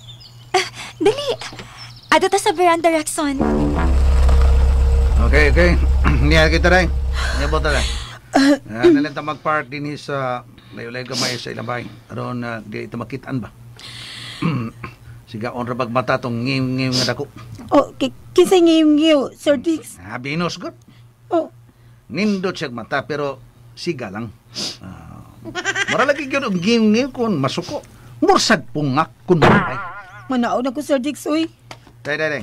Dali, adto ta sa veranda, Rickson. Okay. Niya kita rin. Niya ba ta rin? Nalang ta mag-park din sa layo-layo gamay sa ilang bahay. Aron di ito makitaan ba? Siga, on rabag mata tong ngim-ngim nga dako. Oh, kinsay ngim-ngim, Sir Diggs? Venus, good. Oh. Nindot siya mata, pero siga lang. Mara lagi yun ang ngim-ngim kung masuko. Mursag pungak kung matay. Manaon ako, Sir Diggs, uy. Day.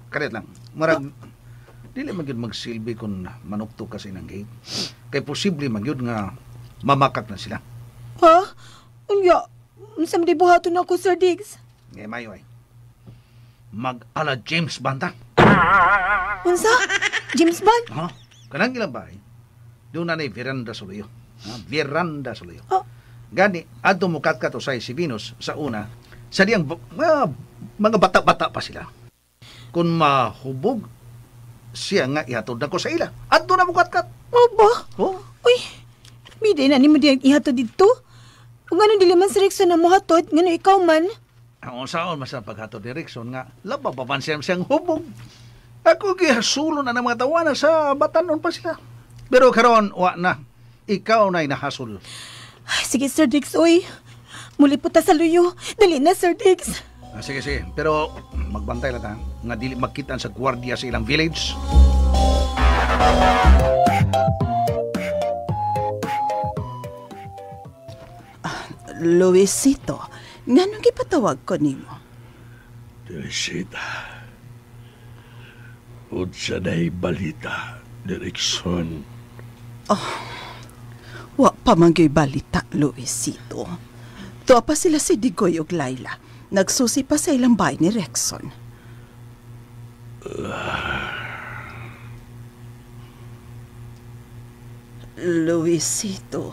Karet lang. Marag, dili man yun magsilbi kung manukto kasi ng gate. Kay posible man yun nga mamakak na sila. Ha? Unya, unsa man buhaton ako, Sir Diggs? Ngay mayo ay. Mag-ala James Bond ta. Unsa? James Bond? Ha? Kanang ilang bahay? Doon na ni veranda suluyo. Ha? Veranda suluyo. Oh. Gani, adto mo katkat usay si Venus sa una, sa diyang mga bata-bata pa sila. Kung mahubog, siya nga ihatod na ko sa ila. Adto na mo katkat. Aba? Oh. Uy, biday na ni mo diyang ihatod dito. Kung anong dili man si Rickson na mohatod, ngano ikaw man. Ang unsaon man sa paghatod ni Rickson nga, laba pa man siyang hubog. Ako gihasulo na ng mga tawana sa batanon pa sila. Pero karon wa na. Ikaw na'y nahasol. Ay, sige, Sir Diggs, uy. Muli po ta sa luyo. Dali na, Sir Diggs. Sige. Pero magbantay lang ta. Nga dili magkitaan sa gwardiya sa ilang village. Luisito, nganong gipatawag ko nimo? Teresita, unsa na'y balita ni Rickson? Oh, wa pa man gyud balita, Luisito. Tuwa pa sila si Digoy ug Laila. Nagsusi pa sa ilang bahay ni Rickson. Luisito,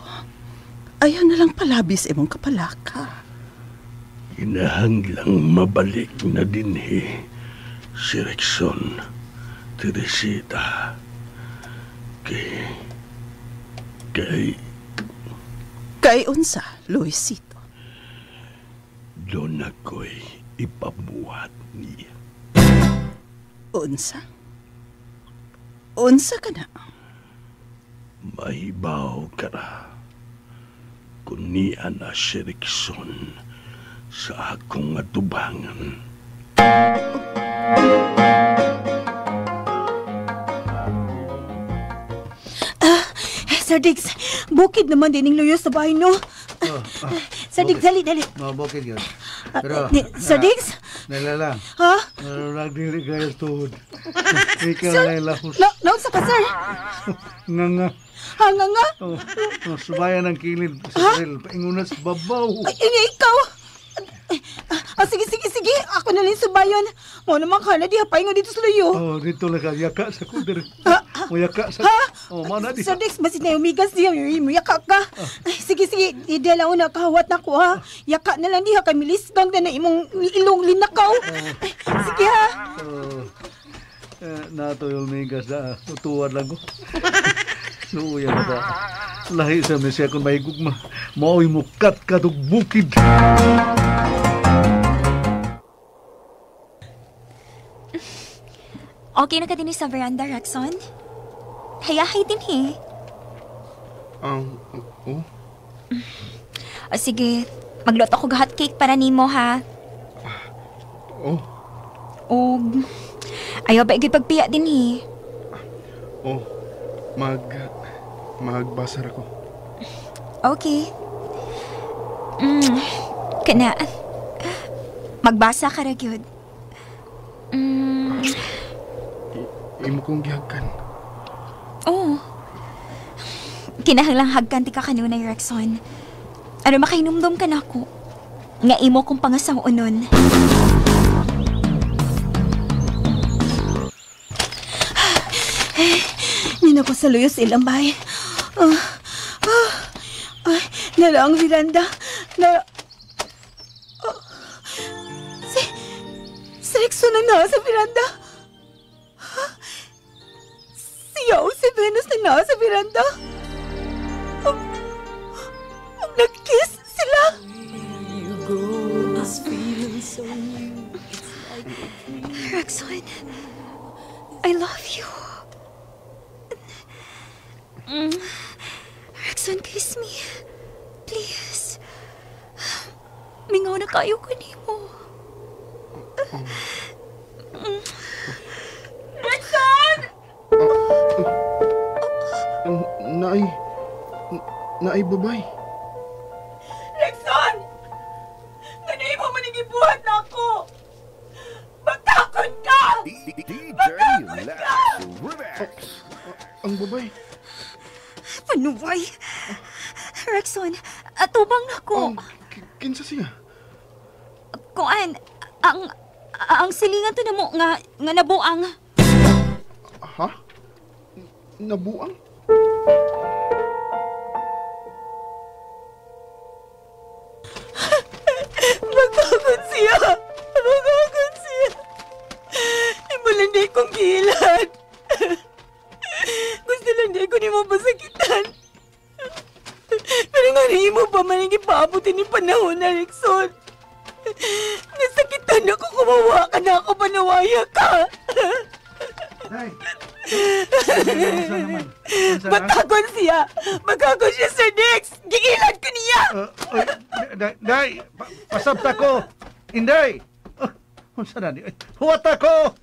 ayaw na lang palabis imong kapalaka. Kinahanglang mabalik na dinhi si Rexon, Teresita. Kay Kay unsa, Luisito? Doon ako'y ipabuhat niya. Unsa? Unsa ka na? Mahibaw ka na kung niya na si Rexon sa akong atubangan. Sir Diggs, bukid naman din ang luyo sa bahay, no? Sir Diggs, dali, dali. No, bukid yun. Pero, Sir Diggs? Nailala. Ha? Nagdili kayo tuhod. Ikaw Sir? nailahos. No, no, sa ka, sir? Nga nga. Ha, nga nga? Oh, oh, subayan ang kilid. Sa baril. Paingunan sa babaw. Ay, nga ikaw. Ah, sige, sige, sige. Ako na lang subayan. Mo naman ka na, di hapain nga dito sa luyo. Oh, dito lang ka. Yaka sa kudir. Muyaka sa... Ha? Oh, mana di. Sir Dex, basit na umigas diya. Muyaka ka. Ay, sige, sige. Hindi lang na kahawat na ko, ha? Yaka na lang diha. Kay milisgang na na imong ilong linakaw. Ay, sige, ha? Oh, nato yung umigas na. Utuwan lang ko. Luya na ba? Lahi sa mesya kung may gugma. Mao'y mukat kadug bukid. Okay na ka din sa veranda, Rexon? Hayahay din, he. Oh? O sige, magluto ko hot cake para nimo, ha? Oh. Og, ayaw ba igipagpiya din, he? Oh, magbasar ako. Okay. Kana. Magbasa ka ra gyud. Imo kong gihagkan. Oo. Kinahanglang hagkan ti ka kanunay, Rexon. Ano makahinumdum ka na ako? Nga imo kong pangasaw-unon. Nina ko sa luyos ilang bay. Ay, nala ang veranda. Na... Si Rexon na nasa veranda. Siya o si Venus na nasa veranda. Nag-kiss sila. Rexon, I love you. Rexon, kiss me. Please. Mingaw na kayo ko nimo. Rexon! Naay babay. Rexon! Ganay mo manigibuhat na ako! Magtakot ka! Magtakot ka! Ang babay. Panuway! Rexon, atubang na ko. Kinsa siya? Kuan, ang silingan to na mo nga nabuang. Ha? Nabuang? Magkakon siya! Magkakon siya! Imo lang di kong giilan. Gusto lang di ko nimo pasakitan. Pero nga rin mo pa man ang ipaabutin ni panahon na, Rexon. Nasakitan ako, kumawa ka na ako, panawaya ka. Day! Magkakon siya! Magkakon siya, Sir Dex! Giilan ko niya! Day! Pasabta ko! Inday! Unsa na ni? Huwat ako!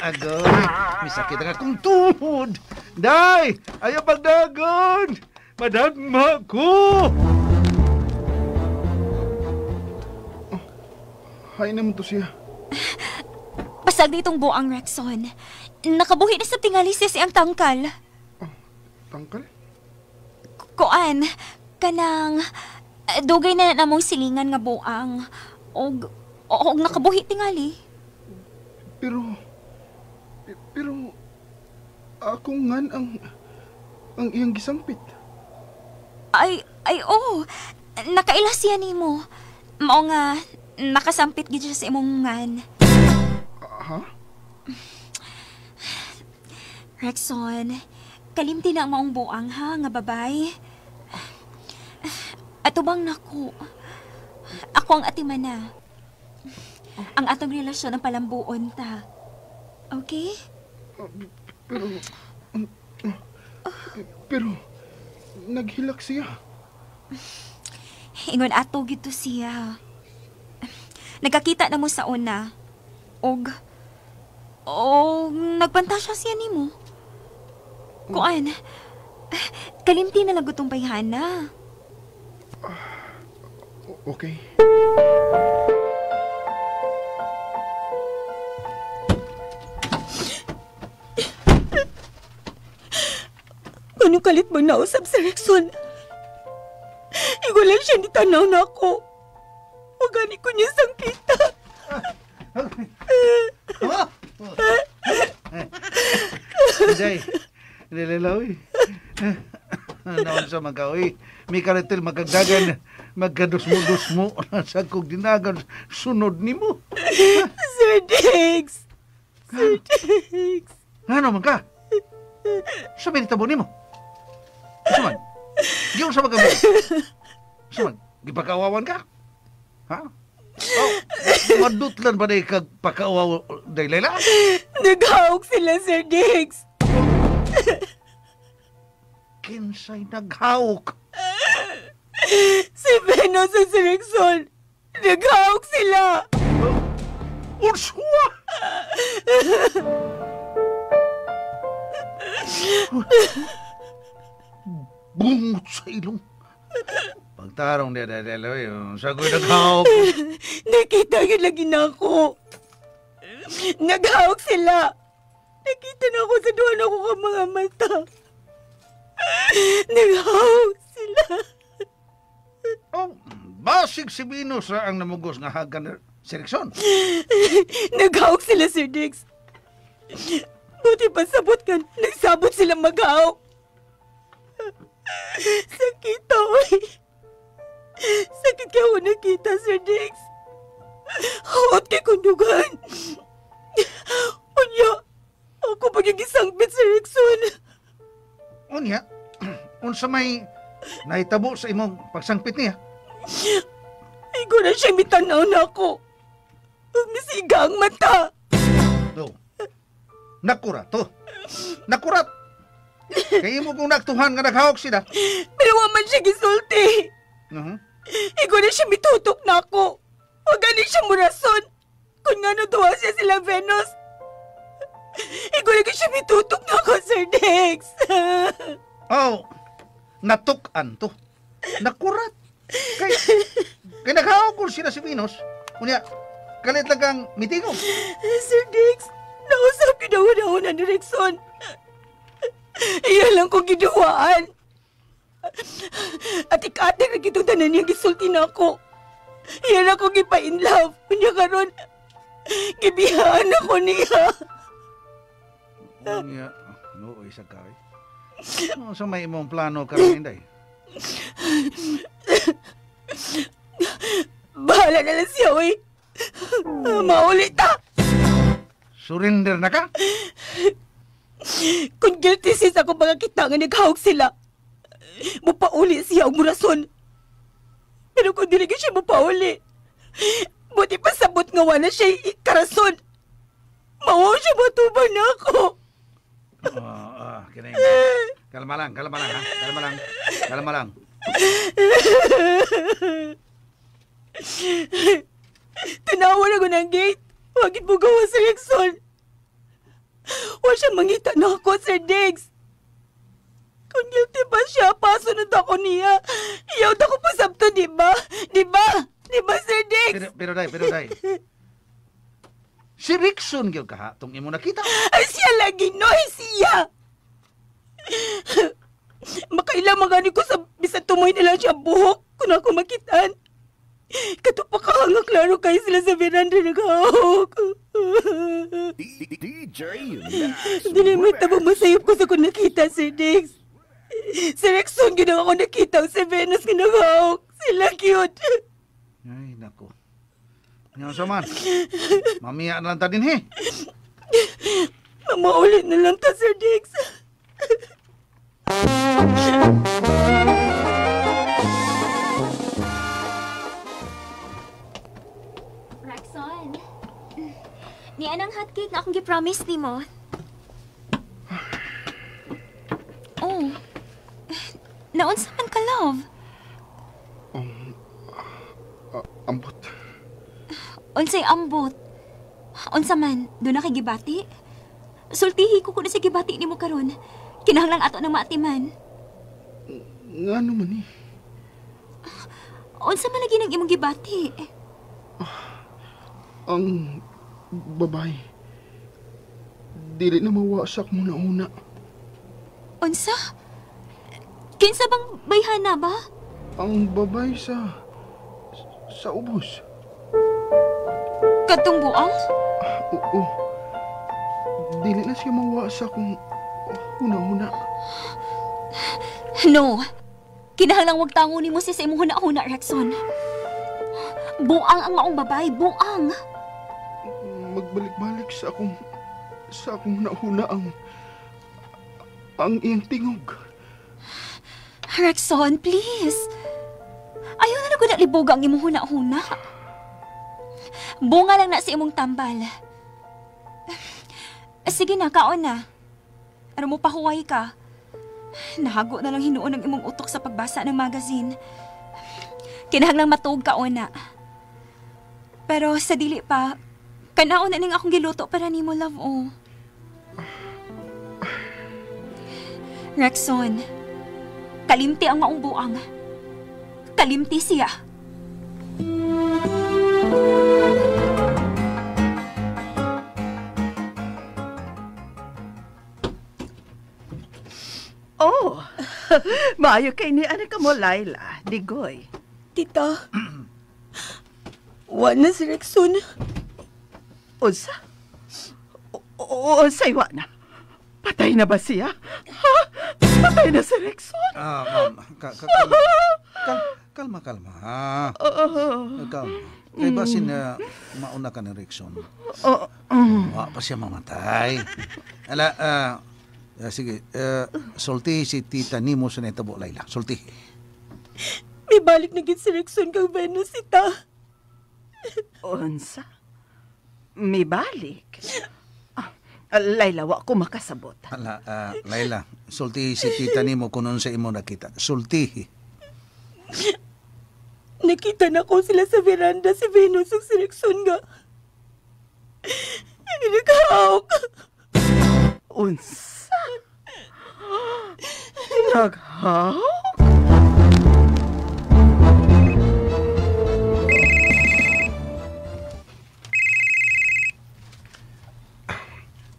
Agoy! May sakit ang akong tuhod! Day! Ayaw pagdagon! Madagma ko! Hay naman to siya. Pasag ditong buang, Rexon. Nakabuhi na sa tingali siya siyang tangkal. Oh, tangkal? Kuan, kanang dugay na namong silingan nga buang. Og nakabuhi tingali. Pero, Akong ngan ang iyang gisangpit. Ay, oh. Nakaila siya nimo. Mao nga nakasampit gid siya sa imong ngan. Ha? Rexon, kalimti na ang maong buang ha, nga babay. Atubang nako. Ako ang atimana. Ang atong relasyon ang palambuon ta. Okay? Pero, naghilak siya. Ingon ato gito siya. Nagkakita na mo sa una. Og nagpantasya siya nimo. Kuan, kalimti na lang gutong bayhana. Okay. Anong kalit mo nausap si Rexon? Igulan siya ni tanaw na ako. Huwag ko niya sangkita. Inday, nilalaw eh. Naon sa magkaoy. May karitil magkagdagan, magkadusmo-dusmo sa kog dinagan, sunod ni mo. Sir Diggs! Sir Diggs! Ano man ka? Sa binitabo ni mo? Suman, giyon sa magkabo. Suman, gipakaawawan ka? Ha? Oh, madutlan ba na ikagpakaawaw day Layla? Naghawak sila, Sir Diggs. Kinsay naghawak? Si Venus at si Rexon. Naghawak sila. Ursua! Bungot sa ilong. Pagtarong niya, sagoy naghawak. Nakita yun lagi na ako. Naghawak sila. Nakita na ako sa duwan ako ka mga mata. Naghawak sila. Oh, basig si Venus ang namugos nga hagan si Rexon. Naghawak sila, Sir Diggs. Buti pa sabot ka, nagsabot sila maghawak. Sakit, oy. Sakit kaya ako nakita, Sir Diggs. Hot kay kundugan. Unya, ako pagigisangpit si Rexon. Unya, unsa may nahitabo sa imong pagsangpit niya? Igo na siya mitanaw na ako. Misiga ang mata. No. Nakurat to. Nakurat. Kaya mo kung naktuhan nga naghawak sila. Pero wa man siya gisulti. Uh-huh. Igo na siya mitutok na ako. Huwag gani siya murason. Kung nga duwa siya sila Venus. Igo na siya mitutok na ako, Sir Dex. Oh, natukan to. Nakurat. Kay naghawak ko sila si Venus. Unya, kalit lang kang mitingog. Sir Dex, nausap ginawa-nauna ni Rexon. Iya lang kong giduwaan. At ikating na kitong tanan niyang gisulti na ako. Iya lang kong gipa-in love. Unya karon, gibihaan ako niya. Unya, no, isa ka eh. No, sa may imong plano karon, Inday? Bahala na lang siya, oy. Maulit ta. Surrender na ka? Kung guilty sis ako pagkakita nga naghawak sila, mupauli siya og murason. Pero kung dili siya mupauli, buti pa sabot nga wala siya karason. Mawaw siya matubang na ako. Kinay. Kalma lang, ha? Kalma lang. Tanawa na ko ng gate. Wagit mo gawa si Rexon. Wa siya mangita na ako, Sir Diggs. Kung guilty pa siya, pasunod ako niya. Iyaw ta ko pasabto, di ba? Di ba? Di ba, Sir Diggs? Pero day. Si Rexon gyud ka, tong imo nakita. Ay, siya lagi, no? Ay, siya! Makailang magani ko sa bisan tumoy nila siya buhok kung ako makitaan. Katupa ka nga klaro kayo sila sa veranda naghahawak. DJ Max. Dili mo tabo masayop ko sa kung nakita, Sir Dix. Si Rexon ginawa ko nakita si Venus ginagawa. Sila cute. Ay, nako. Nga sa man. Mamiya na lang ta din, he. Mamaulit na lang ta, Sir Dix. Rexon, ni anang hotcake na akong gi-promise nimo. Oh. Naunsa man ka, love? Ambot. Unsay ambot? Unsa man, doon na kay gibati? Sultihi ko kuno sa gibati nimo karon. Kinahanglan ato nang maatiman. Ngano man ni? Unsa man lagi nang imong gibati? Ang babae. Dili na mawasak mo na una. Unsa? Kinsa bang bayhana ba? Ang babae sa ubos. Kadtong buang? Oo. Dili na siya mawasak kung huna-huna. No. Kinahanglang wag tangunin mo siya sa imong huna-huna, Rexon. Buang ang maong babae, buang. Magbalik-balik sa akong huna-huna ang iyang tingog. Rexon, please. Ayaw na ko na liboga ang imong huna-huna. Bunga lang na sa imong tambal. Sige na, kaon na. Ano mo pahuway ka? Nahago na lang hinuon ang imong utok sa pagbasa ng magazine. Kinahanglang matuog kaon na. Pero sa dili pa, kanaon na ning akong giluto para nimo, love, oh. Rexon, kalimti ang maong buang. Kalimti siya. Oh, maayo kay ni anak mo, Laila. Digoy. Tita, wa na si Rexon. Unsa? Unsay wa na? Patay na ba siya? Ha? Patay na si Rexon? Ma'am, kalma, kalma. Kalma. Kay basin na mauna ka ni Rexon. Wa pa siya mamatay. Ala, sige, sulti si tita nimo sa nitabo, Laila. Sulti. May balik na gid si Rexon kang Venus, tita. Unsa? May balik? Laila, wa ko makasabot. Ala, Laila, sulti si tita nimo kung unsa imo nakita. Sulti. Nakita na ko sila sa veranda, si Venus ug si Rexon nga. Nagahawk. Unsa? Naghawk?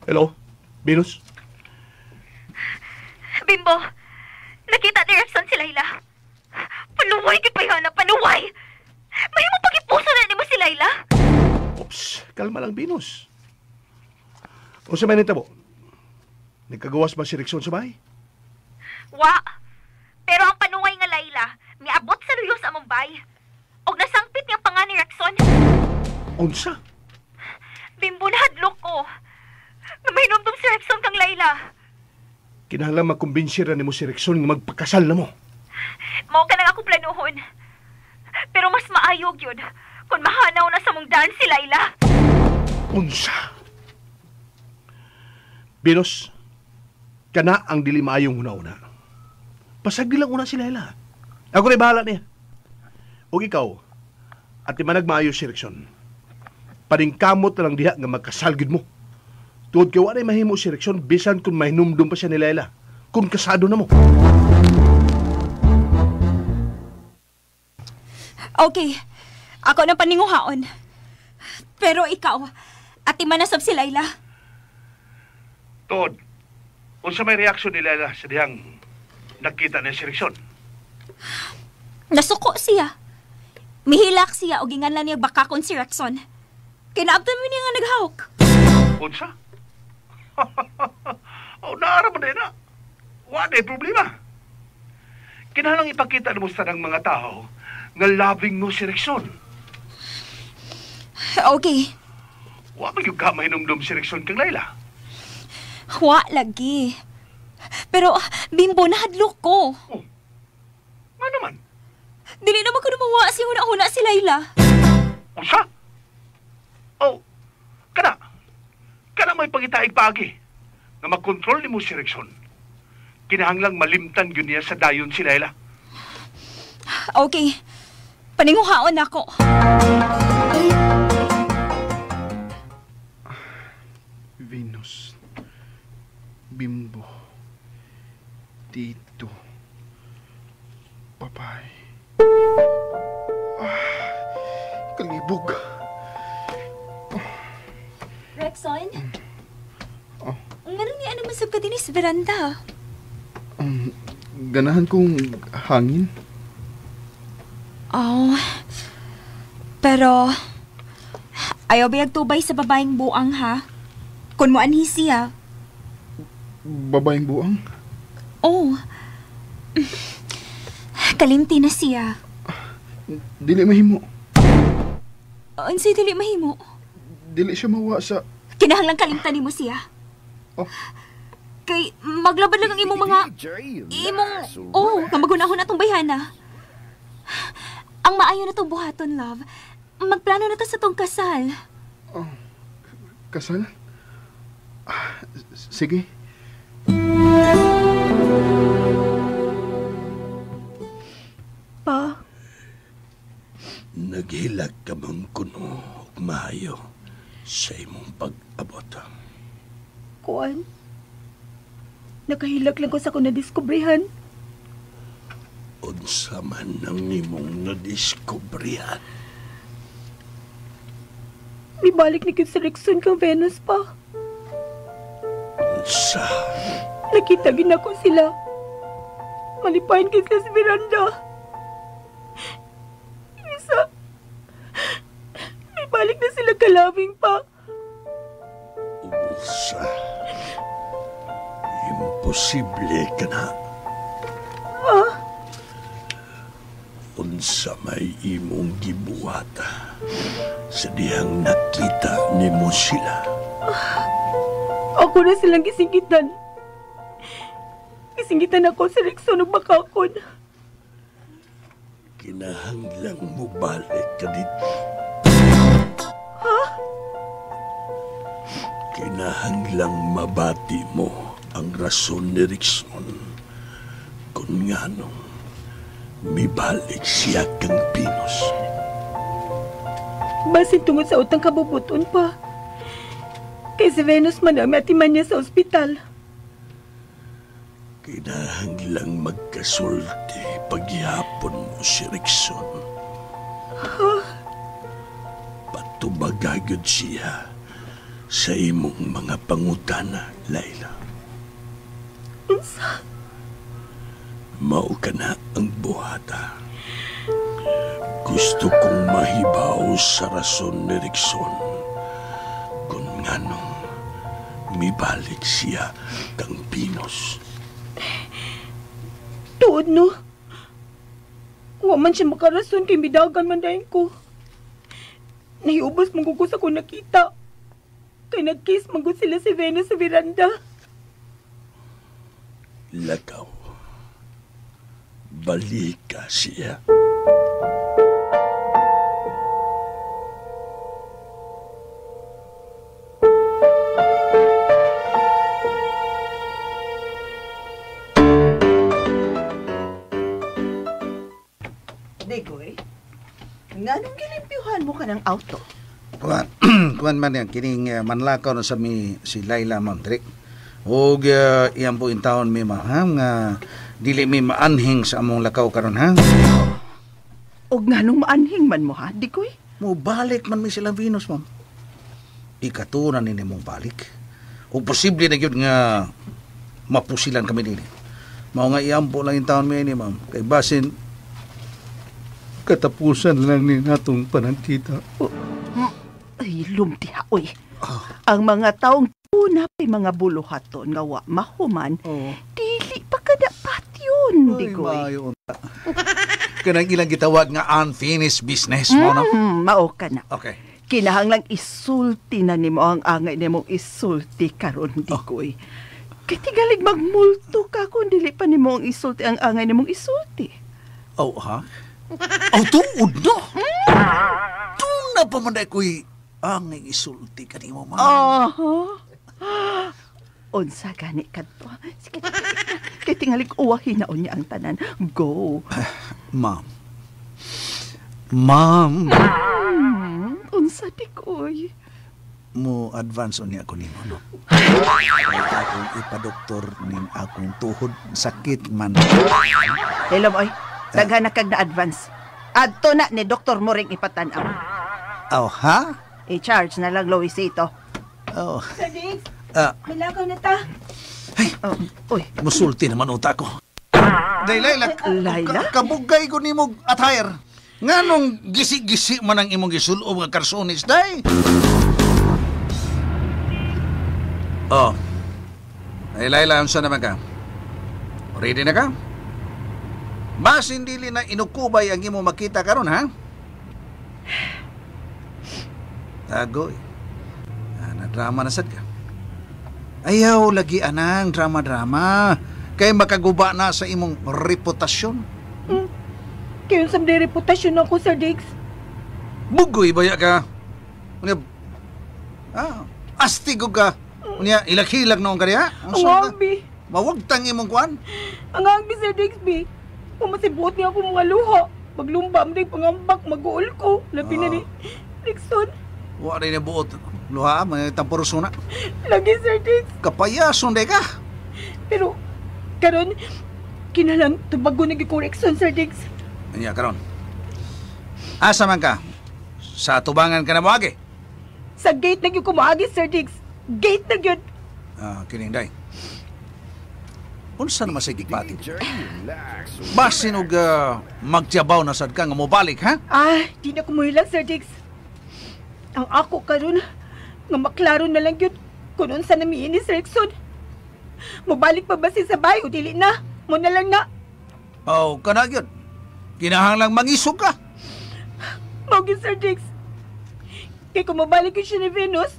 Hello, Venus? Bimbo, nakita ni Rexon si Laila. Panuway gid pa yana, panuway! Mahimo pagipuso na nimo si Laila. Oops, kalma lang, Venus. Unsa may nitabo? Nagkagawas ba si Rexon sa bahay? Wa. Pero ang panuway nga Laila, miabot sa luyo sa among bay. Og nasangpit niyang panga ni Rexon. Unsa? Bimbo, nahadlok ko. Nga mahinumdum si Rexon kang Laila. Kinahanglan makumbinsi ra nimo si Rexon nga magpakasal na mo. Mao ka lang ako planuhon. Pero mas maayog yun kung mahanaw na sa mong daan si Laila. Unsa? Venus, kana ang dili maayong huna-una. Pasagdi lang una si Laila. Ako rin bahala niya. O ikaw, at manag maayo si Rexon, paningkamot na lang diha nga magkasal gid mo. Tuod kay wa na mahimo si Rexon bisan kung mahinumdum pa siya ni Laila, kung kasado na mo. Okay, ako na paninguhaon. Pero ikaw, ati manasab si Laila. Tuod, unsa may reaksyon ni Laila sa dihang nakita ni si Rexon? Nasuko siya. Mihilak siya o ginganlan niya bakakon si Rexon. Kinaabtan mi niya nga naghawk. Unsa? Oh, naara man na. Wa na problema. Kinahanglan ipakita nimo sa tanang mga tao nga loving mo si Rexon. Okay. Wa man gyud ka mahinumdum si Rexon kang Layla. Wa lagi. Pero Bimbo, nahadlok ko. Oh. Nga naman? Dili naman ko namawa si huna-huna si Layla. Unsa? Oh, kana. Kana may pangitaig paagi nga makontrol nimo si Rexon. Kinahanglang malimtan gyud niya sa dayon si Layla. Okay. Paninguhaon ako. Venus. Bimbo. Tito. Papay. Ah, kalibog. Rexon? Oh. Ngano niya ano masab ka din sa veranda? Ganahan kong hangin. Oh. Pero ayaw bayag tubay sa babaeng buang ha? Kun mo anhi siya. Babaeng buang? Oh. Kalimti na siya. Dili mahimo. Unsay dili mahimo? Dili siya mawa sa... Kinahanglang kalimtan nimo siya. Oh. Kay maglabad lang ang imong mga... Imong... Oh, nga magunahon atong bayhana. Ang maayo na itong buhaton, love. Magplano na ta sa tong kasal. Oh, kasal? Sige. Pa? Naghilak ka bang kuno og maayo sa imong pag-abot? Kuan? Nakahilak lang ko sa akong nadiskubrehan. Unsa man ang imong nadiskubrehan? Mibalik ni gyud si Rexon kang Venus pa. Unsa? Nakita gid nako sila. Malipayin gid sila sa veranda. Isa, mibalik na sila kalabing pa. Unsa? Imposible ka na. Ah? Unsa may imong gibuhata sa dihang nakita nimo sila? Ako na silang gisinggitan. Gisinggitan ako si Rexon ug bakakon. Kinahanglang mo balik ka dito. Ha? Kinahanglang mabati mo ang rason ni Rexon kung nganong mibalik siya kang Venus. Basin tungod sa utang kabubuton pa. Kay si Venus man ang matiman niya sa ospital. Kinahanglang magkasulti paghihapon mo si Rexon. Huh? Patubagagod siya sa imong mga pangutana, Layla. Unsa? Mao ka na ang buhata. Gusto kong mahibaw sa rason ni Rexon kung nganong mibalik siya kang Venus. Tuod no? Wa man siya makarason kay midagan man dayon ko. Nahiubos man ko sa kong nakita. Kay nag-kiss man gud sila si Venus sa veranda. Lakaw. Balika siya. Digoy, nganong gilimpyuhan mo ka ng auto? Kuan man yan, kining manlakaw na sa mi si Layla, ma'am, Trick. Og iyang po in taon mi, ma'am, ha? Nga dili mi maanhing sa among lakaw karon, ha? Og nganong maanhing man mo, ha, Digoy? Mubalik man mi sila Venus, ma'am. Ikatunan ni mong balik. Og posible na gyud nga mapusilan kami dili. Mao nga iampo lang in taon mi ni, ma'am. Kay basin katapusan lang ni natong panagkita. Ay, lumtiha, oy. Ang mga taong una pa'y mga buluhaton nga wa mahuman, dili pa kadapat yun, Digoy. Maayo unta. Kanang ilang gitawag nga unfinished business mo, no? Mao ka na. Okay. Kinahanglang isulti na nimo ang angay nimong isulti karon, Digoy. Kay tingalig magmulto ka kung dili pa nimo ang isulti ang angay nimong isulti. Oh, ha? Oh, tuod no? Doon na pa man ko'y angay isulti kanimo, ma'am. Aha. Unsa gani kadto? Sige, kay tingalig uwahin na unya ang tanan. Go. Ma'am. Ma'am. Unsa Digoy? Mo advance unya ko nimo, no? Akong ipadoktor ning akong tuhod sakit man. Hello, oy. Daghan na kag na advance. Adto na ni Doktor Moring ipatan-aw. Oh, ha? I-charge na lang Luisito. Oh. Sir Diggs, Ah, malakaw na ta. Oh, uy. Musulti naman uta ko. Day, Layla. Layla? Kabugay ko nimo attire. Nganong gisi-gisi man ang imong gisulob nga karsonis, day? Oh. Ay, Layla, unsa naman ka? Ready na ka? Basin dili na inukubay ang imong makita karon, ha? Tagoy. Ah, na-drama na sad ka. Ayaw lagi anang drama-drama. Kay makaguba na sa imong reputasyon. Kayo sa reputasyon ako, Sir Diggs. Bugoy baya ka. Unya, astigo ka. Unya, ilak-hilak noong kaniya. Ang angbi. Mawagtang imong kuan. Ang angbi, Sir Diggs, bi. Pumasibuot niya ako mga luha. Maglumba, mo pangambak, mag-uol ko. Labi na ni Rickson. Wa rin na buot. Luha, may tampuruso na. Lagi, Sir Diggs. Kapayason day ka. Pero, karon kinalang tubago na ko Rickson, Sir Diggs. Unya, karon. Asa man ka? Sa tubangan ka na moagi? Sa gate na gyud ko moagi, Sir Diggs. Gate na gyud. Ah, kining day. Unsa naman sa gipati? Basin og magtiyabaw na sad ka nga mobalik, ha? Ah, di na ko muhilag, Sir Diggs. Ang ako karon nga maklaro na lang gyud kung unsa na miini ni Sir Rickson. Mobalik pa ba siya sa bahay o dili na? Mo na lang na. Oh, kana gyud. Kinahanglang mangisog ka. Mao gyud, Sir Diggs. Kay kung mobalik gyud siya ni Venus,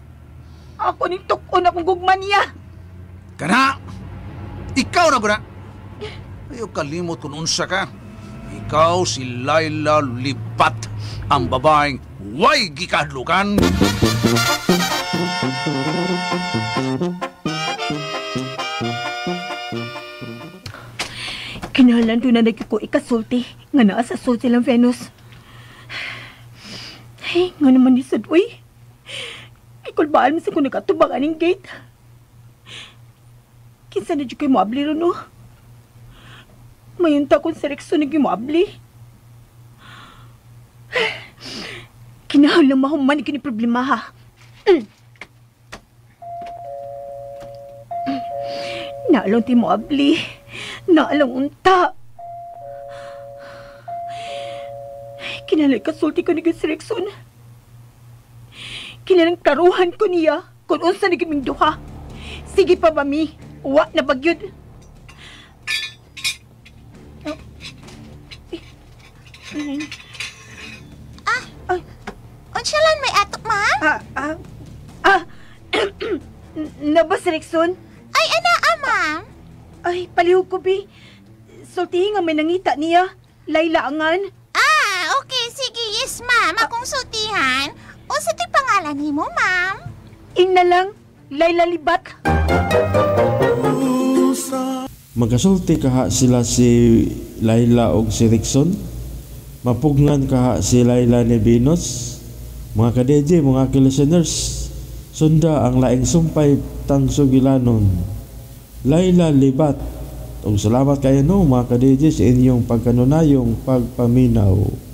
ako ning tuk-on akong gugma niya. Kana! Ikaw na guna. Ayaw kalimot kung unsa ka. Ikaw si Layla Libat, ang babaeng way gikadlukan. Kinahanglan doon na ko ikasulti nga naa sa sulti lang Venus. Ay, nga naman ni Sad, uy. Ikulbaan mo sa kung nakatubang aning gate. Kinsa na dyan kayo moabli ron, no? Mayunta kong sa Rexon naging moabli. Kinahanglan mahuman kini problema, ha? Naalong ti moabli. Naalong unta. Kinahanglan kasulti ko ni si Rexon. Kinahanglan klaruhan ko niya kung unsa ni kaming duha. Sige pa ba mi? Uwa na bagyod. Oh. Eh. Ah, unsa lan may atok, ma'am? Naba si Rexon? Ay, ana, ma'am. Ay, palihog ko, bi. Sultihin nga may nangita niya. Layla angan. Ah, okay. Sige, yes, ma'am. Akong sultihan. Unsa to'y pangalan nimo, ma'am? Ing na lang. Layla Libat. Magkasulti kaha sila si Layla og si Rickson. Mapugnan kaha si Layla ni Venus. Mga ka-DJ, mga ka-listeners, sunda ang laing sumpay tang sugilanon. Layla Libat. Og salamat kayo no mga ka-DJ sa inyong pagkanunayong pagpaminaw.